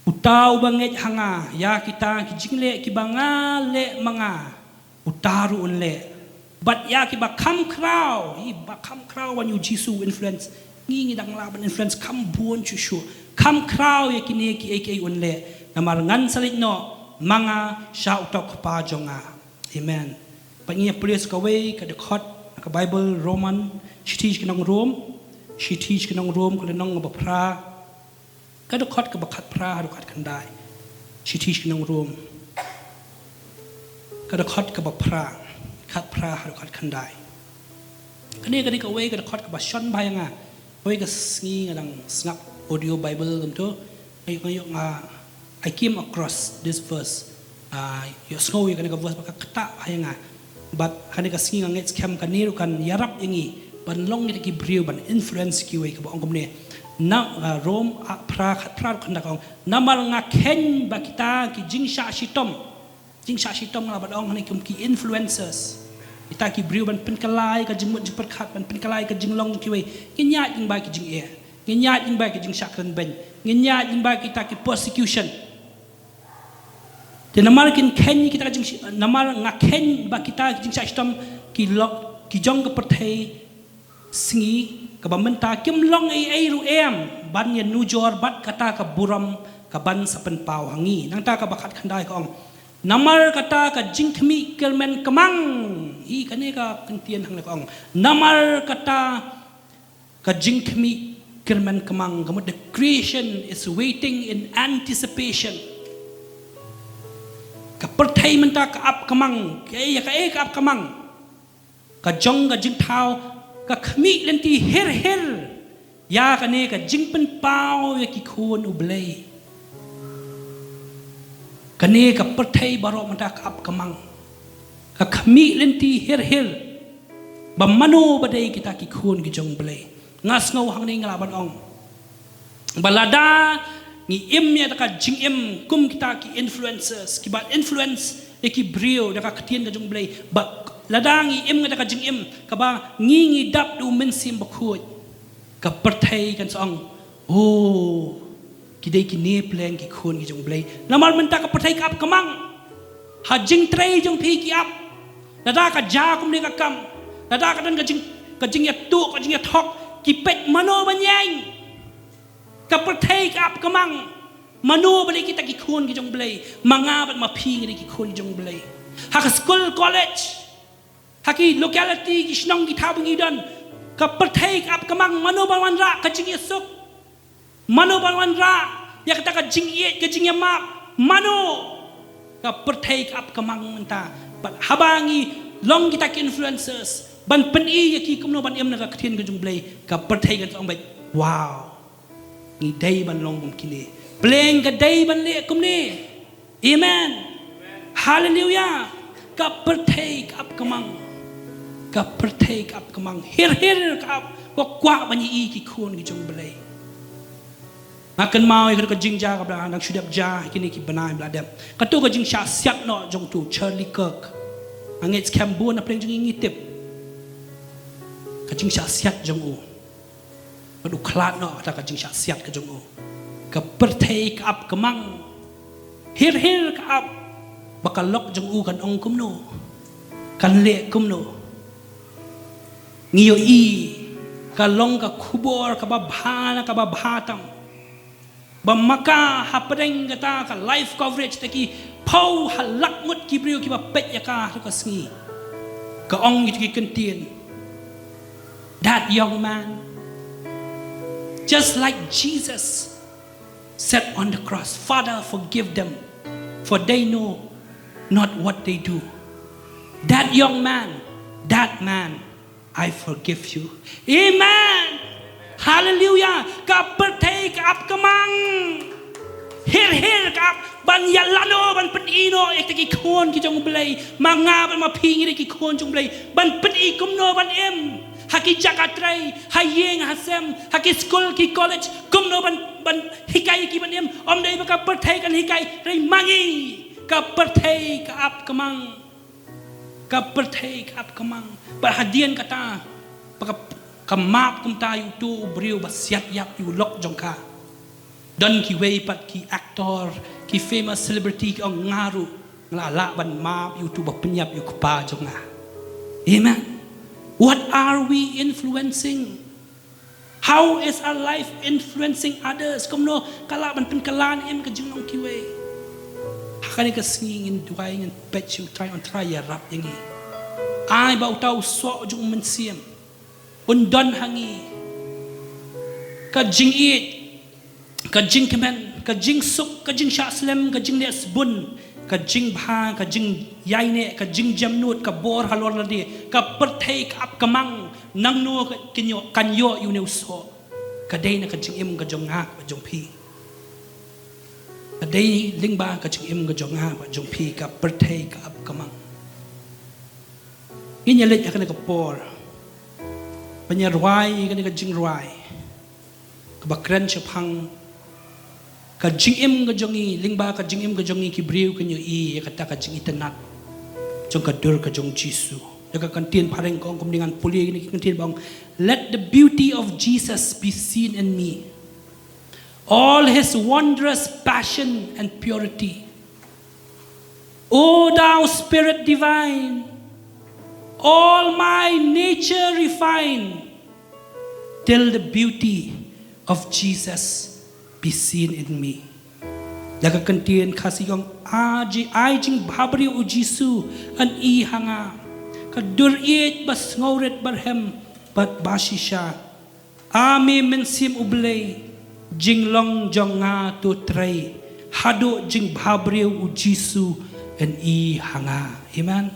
uta uba ngeit ha nga, ïa kita ki jingleh kiba nga leh ma nga, uta ruh un leh. Bad ïa kiba kham khraw, hi ba kham khraw ban ïa u Jisu influence. Ngi, ngi dang lah ban influence kham bun shuh shuh. Kham khraw ïa kine kiei kiei un leh, namar ngan sa leit noh ma nga sha uta u Kpa jong nga. Amen. Bad ngin ïa pule sa kawei ka dkhot na ka Baibl, Roman, shithi sha ki nong Rom, shithi sha ki nong Rom ka lynnong ba phra, ka dkhot kaba khatphra haduh khatkhyndai. Shithi sha ki nong Rom. Ka dkhot kaba phra, khatphra haduh khatkhyndai. Kane, kane kawei ka dkhot kaba shon bha ïa nga. Kawei ka sngi nga dang sngap audio Bible kumto. Nga ïoh, nga ïoh, nga, I came across this verse. Ah, ïohsngew ïa kane ka verse ba ka ktah bha ïa nga. Bad ha kane ka sngi nga ngeit skhem kane ruh kan ïarap ïa ngi ban long kita ki briew ban influence kiwei, kaba ong kumne. Na, ah, Rom, ah, phra, khatphra haduh khatkhyndai ka ong: Namar nga kheiñ ba kita ki jingshah shitom, jingshah shitom nga lah ban ong hangne kum ki influencers. Kita ki briew ban pynkylla ïa ka jingmut jingpyrkhat, ban pynkylla ïa ka jinglong jong kiwei. Ngin ïaid lyngba ki jingeh, ngin ïaid lyngba ki jingshah kren beiñ, ngin ïaid lyngba kita ki persecution. Te namar kin kheiñ kita ka jing, namar nga kheiñ ba kita ki jingshah shitom ki lok, ki jong ka pyrthei sngi kaba mynta, kim long ei ei ruh em ban ïanujor bad kata ka burom kaban sa pynpaw ha ngi. Nangta kaba khatkhyndai ka ong: Namar kata ka jingkhmih kyrmen kmang. Hi kane ka kyntien hangne ka ong: Namar kata ka jingkhmih kyrmen kmang, ka mut the creation is waiting in anticipation. Ka pyrthei mynta ka ap kmang, kaei, kaei ka ap kmang? Ka jong ka jingthaw ka khmih lynti hir hir ïa kane ka jingpynpaw ïa ki khun U Blei. Kane ka pyrthei baroh mynta ka ap kmang, ka khmih lynti hir hir ba mano ba dei kita ki khun ki jong U Blei. Nga sngew hangne nga lah ban ong ba lada ngi im ïa kata ka jingim kum kita ki influencers kiba influence ïa ki briew da ka ktien ka jong U Blei, ba lada ngi im ïa kata ka jingim kaba ngi, ngi dap da U Mynsiem Bakhuid, ka pyrthei kan sa ong, oh, ki dei kine pleng ki khun ki jong U Blei. Namar mynta ka pyrthei ka ap kmang ha jingtrei jong phi ki ap. Lada ka jia kumne ka kam, lada ka don ka jing, ka jingïathuh, ka jingïathok, ki peit mano ban ïeng. Ka pyrthei ka ap kmang mano ba dei kita ki khun ki jong U Blei. Ma nga bad ma phi ngi dei ki khun ki jong U Blei. Ha ka skul, college, ha ki locality, ki shnong, ki thaw ba ngi don, ka pyrthei ka ap kmang mano ban wanrah ka jingïasuk, mano ban wanrah ïa kata ka jingïeit, ka jingïamap, mano. Ka pyrthei ka ap kmang mynta. Bad haba ngi long kita ki influencers ban pyni ïa ki kumno ban im na ka ktien ka jong U Blei, ka pyrthei kan sa ong beit, wow, ngi dei ban long kum kine. Pleng ka dei ban leh kumne. Amen. Haleluya. Ka pyrthei ka ap kmang. Ka pyrthei ka ap kmang. Hir hir ka ap. Ka kwah ban ïohi ki khun ki jong U Blei. Nga kynmaw ïa ka jingjia kaba la dang shu dep jia kine ki bnai ba la dep. Kato ka jingshah siat noh jong uto u Charlie Kirk. Nga ngeit skhem bun na pdeng jong ngi ngi tip ka jingshah siat jong u. Bad u khlad noh kata ka jingshah siat ka jong u. Ka pyrthei ka ap kmang. Hir hir ka ap. Ba ka lok jong u kan ong kumno, kan leh kumno. Ngi ïohi ka long ka khubor kaba bha na kaba bha tam. Ba ma ka hapdeng kata ka live coverage te ki phew ha lak ngut ki briew kiba peit ïa ka ha ka sngi. Ka ong ïa ki kyntien, that young man, just like Jesus said on the cross, "Father, forgive them, for they know not what they do." That young man, that man, I forgive you. Amen. Haleluya. Ka pyrthei ka ap kmang. Hir hir ka ap ban ïalano, ban pyni noh ïa kita ki khun ki jong U Blei. Ma nga bad ma phi ngi dei ki khun jong U Blei. Ban pyni kumno ban im ha ki jaka trei, ha ïing ha sem, ha ki skul ki college, kumno ban, ban hikai ïa ki ban im. Ym dei ba ka pyrthei kan hikai, dei ma ngi. Ka pyrthei ka ap kmang. Ka pyrthei ka ap kmang. Bad hadien kata, ba ka, ka map kumta ïa uto u briew ba siat ïap ïa u lok jong ka. Don kiwei pat ki actor, ki famous celebrity ki ong, nga ruh nga lah ban map ïa uto ba pynïap ïa u kpa jong nga. Amen. What are we influencing? How is our life influencing others? Kumno ka lah ban pynkylla ne em ka jinglong kiwei? Ha kane ka sngi ngin duwai, ngin peit sha U Trai, Un Trai ïarap ïa ngi. Ai ba uta u soh jong U Mynsiem un don ha ngi. Ka jingïeit, ka jingkmen, ka jingsuk, ka jingshah slem, ka jingleh sbun, Ka jingbha, ka jingïaineh, ka jingjemnud, ka bor halor lade, ka pyrthei ka ap ka mang, nangno ka, kin ïoh, kan ïoh ïa une u soh. Ka dei na ka jingim ka jong nga bad jong phi. Ka dei lyngba ka jingim ka jong nga bad jong phi ka pyrthei ka ap ka mang. Ngin ïa leit ha kane ka por ban ïa rwai kane ka jingrwai kaba kren shaphang ka jingim ka jong ngi, lyngba ka jingim ka jong ngi ki briew kin ïohi ïa kata ka jingitynnad jong ka dur ka jong Jisu. Ïa ka kyntien phareng ka ong kumne, ngan pule ïa kine ki kyntien ba ong, "Let the beauty of Jesus be seen in me, all his wondrous passion and purity. O thou Spirit divine, all my nature refine, till the beauty of Jesus be seen in me." Ïa ka kyntien Khasi ka ong, "Ai ji-, ai jingbhabriew u Jisu yn i ha nga, ka dur ïeit ba sngewrit barhem bad bashisha. A me Mynsiem U Blei, jinglong jong nga to trei, haduh jingbhabriew u Jisu yn i ha nga." Amen.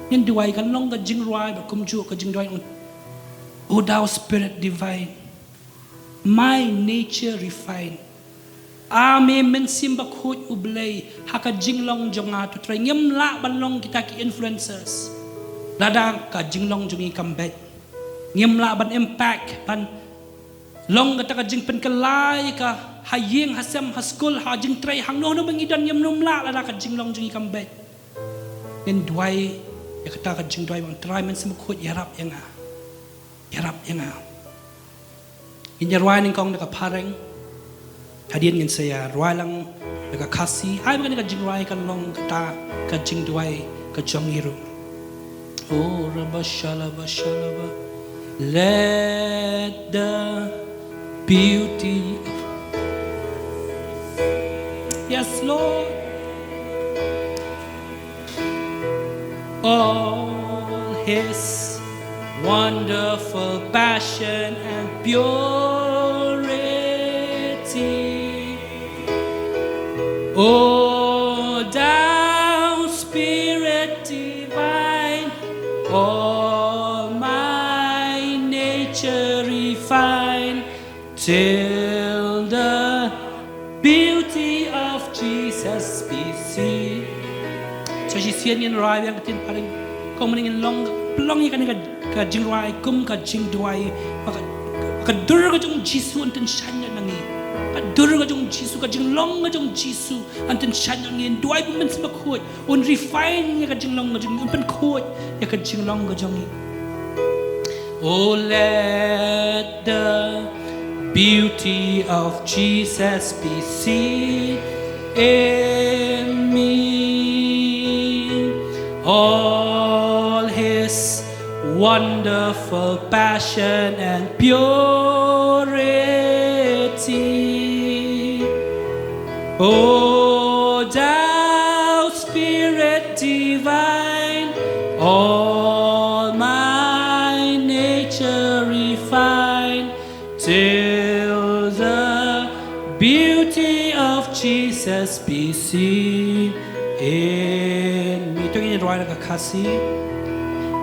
Ngin duwai, kan long ka jingrwai ba kumjuh, ka jingduwai, "O thou Spirit divine, my nature refine." A me Mynsiem Bakhuid U Blei, ha ka jinglong jong nga to trei. Ngim lah ban long kita ki influencers lada ka jinglong jong ngi kam beit. Ngim lah ban impact, ban long kata ka jingpynkylla ïa ka ha ïing ha sem, ha skul, ha jingtrei, hangno hangno ba ngi don, ngim lah lada ka jinglong jong ngi kam beit. Ngin duwai ïa kata ka jingduwai ba ong, "Trai Mynsiem Bakhuid, ïarap ïa nga. Ïarap ïa nga." Ngin ïa rwai nyngkong da ka phareng, hadien ngin sa ïa rwai lang da ka Khasi. Ai ba kane ka jingrwai kan long kata ka jingduwai ka jong ngi ruh. Oh, rabba shalaba shalaba. Let the beauty of, yes, Lord. All his wonderful passion and purity. O thou Spirit divine, all my nature refine, till the beauty of Jesus be seen. Sa shisien ngin rwai biang ka ktien phareng. Kumne ngin long, pynlong ïa kane ka, ka jingrwai kum ka jingduwai ba ka, ka dur ka jong Jisu yn tyngshaiñ na ngi. Ka dur ka jong Jisu, ka jinglong ka jong Jisu yn tyngshaiñ na ngi. Ngin duwai ba u Mynsiem Bakhuid un refine ïa ka jinglong ka jong ngi, un pynkhuid ïa ka jinglong ka jong ngi. Oh, let the beauty of Jesus be seen in me. All his wonderful passion and purity. O thou Spirit divine, all my nature refine, till the beauty of Jesus be seen in me. To ngin rwai da ka Khasi.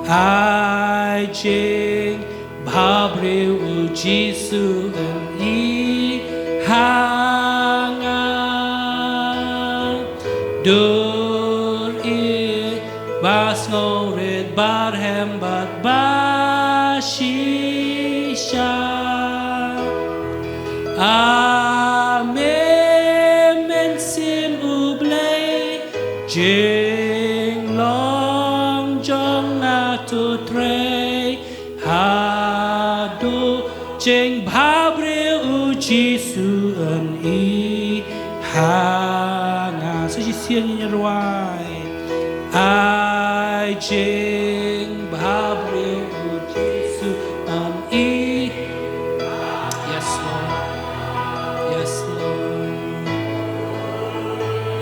Ai jing bhabriew u Jisu yn i ha nga. Dur ïeit ba sngewrit barhem bad bashisha. A me Mynsiem U Blei, jinglong jong nga to trei, haduh jingbhabriew u Jisu yn i ha nga. Sa shisien ngin rwai. Ai jingbhabriew u Jisu yn i. Yes, Lord. Yes, Lord.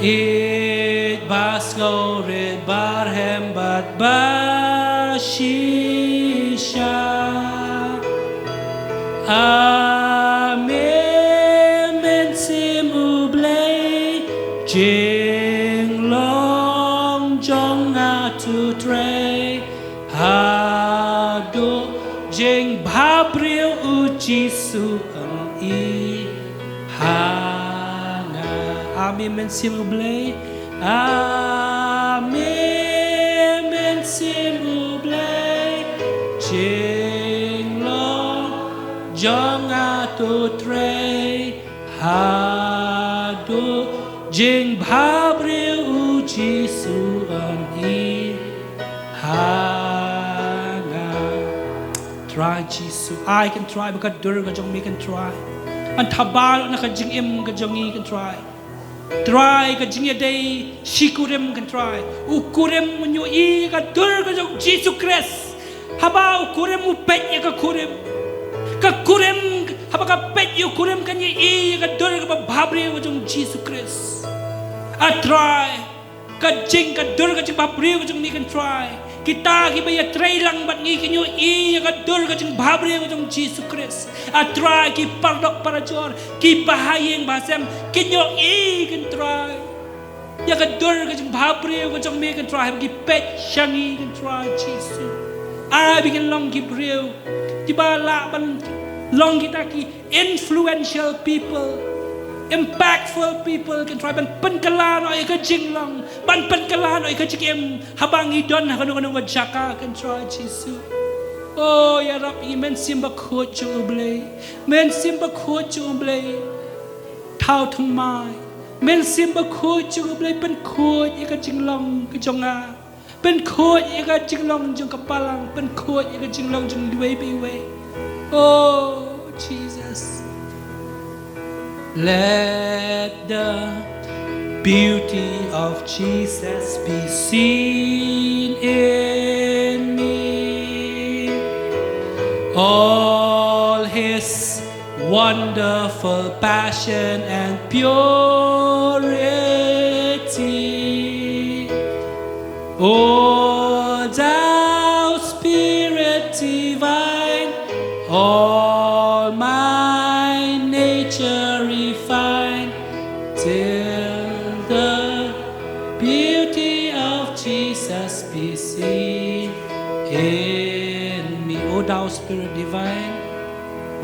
Ïeit ba sngewrit barhem bad bashisha. A me Mynsiem U Blei, jinglong Jisu ong i ha nga. Amen, Mynsiem U Blei. Amen, Mynsiem U Blei. Jinglong jong nga to trei haduh jingbhabriew, U Jisu ong i ha nga. Trai Jisu, ai Kynrad ba ka dur ka jong me Kynrad ban thabar na ka jingim ka jong ngi Kynrad. Trai ka jingïadei shi kurim Kynrad. U kurim ngi ïohi ka dur ka jong Jisu Khrist. Haba u kurim u peit ïa ka kurim. Ka kurim, haba ka peit ïa u kurim kan ïohi ïa ka dur kaba bhabriew ka jong Jisu Khrist. A Trai, ka jing ka dur ka jingbhabriew ka jong ngi Kynrad. Kita kiba ïatrei lang bad ngi kin ïohi ïa ka dur ka jingbhabriew ka jong Jisu Khrist. A Trai ki paralok parajor, ki bahaïing bahasem, kin ïohi Kynrad ïa ka dur ka jingbhabriew ka jong me Kynrad, haba ki peit sha ngi Kynrad Jisu. Ai ba ngin long ki briew kiba lah ban long kita ki influential people, impactful people Kynrad, ban pynkylla noh ïa ka jinglong, ban pynkylla noh ïa ka jingim haba ngi don ha kano kano ka jaka Kynrad Jisu. O, ïarap ïa ngi Mynsiem Bakhuid jong U Blei. Mynsiem Bakhuid jong U Blei, thaw thymmai. Mynsiem Bakhuid jong U Blei, pynkhuid ïa ka jinglong ka jong nga. Pynkhuid ïa ka jinglong jong ka balang, pynkhuid ïa ka jinglong jong iwei pa iwei. Oh, Jesus. Let the beauty of Jesus be seen in me. All his wonderful passion and purity. O thou Spirit divine, all my nature refine, till the beauty of Jesus be seen in me. O thou Spirit divine,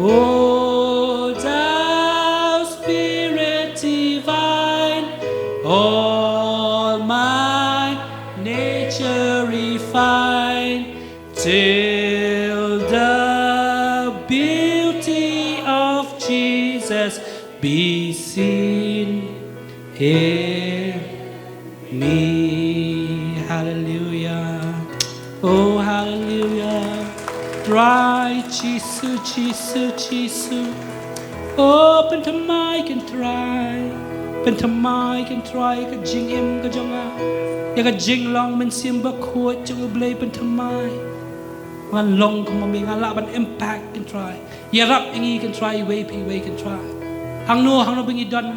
O thou Spirit divine, all my nature refine, till the beauty of Jesus be seen in me. Hallelujah. Oh, hallelujah. Trai Jisu, Jisu, Jisu. Oh, pynthymmai Kynrad. Pynthymmai Kynrad ïa ka jingim ka jong nga. Ïa ka jinglong Mynsiem Bakhuid jong U Blei, pynthymmai. Ngan long kum ma me, ngan lah ban impact Kynrad. Ïarap ïa ngi Kynrad, iwei pa iwei Kynrad. Hangno hangno ba ngi don,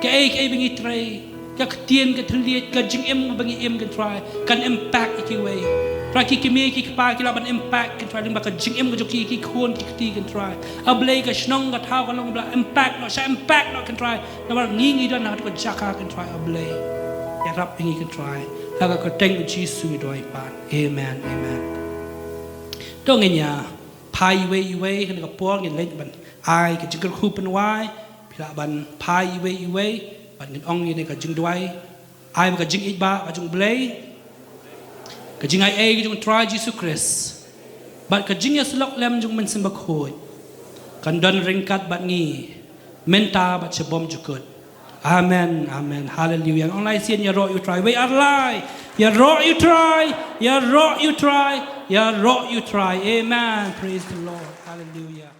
kaei kaei ba ngi trei, ka ktien ka thylliej, ka jingim ba ngi im Kynrad, kan impact ïa kiwei. Trai ki kmie ki kpa ki lah ban impact Kynrad lyngba ka jingim ka jong ki, ki khun ki kti Kynrad. A Blei, ka shnong ka thaw kan long ba la impact noh, shah impact noh Kynrad. Namar ngi ngi don ha ka jaka Kynrad, A Blei. Ïarap ïa ngi Kynrad. Ha ka kyrteng U Jisu ngi duwai pat. Amen, amen. To ngin ïa phai iwei iwei, kane ka por ngin leit ban ai ka jingkyrkhu pynwai. Phi lah ban phai iwei iwei bad ngin ong ïa kane ka jingduwai. Ai ba ka jingïeit ba ka jong U Blei, ka jingaiei ka jong U Trai Jisu Khrist, bad ka jingïasyllok lem jong U Mynsiem Bakhuid kan don ryngkat bad ngi mynta bad sha bymjukut. Amen, amen. Hallelujah. Ong lai sien, ïaroh ïa U Trai. Wei ar lai. Ïaroh ïa U Trai. Ïaroh ïa U Trai. Ïaroh ïa U Trai. Amen. Praise the Lord. Hallelujah.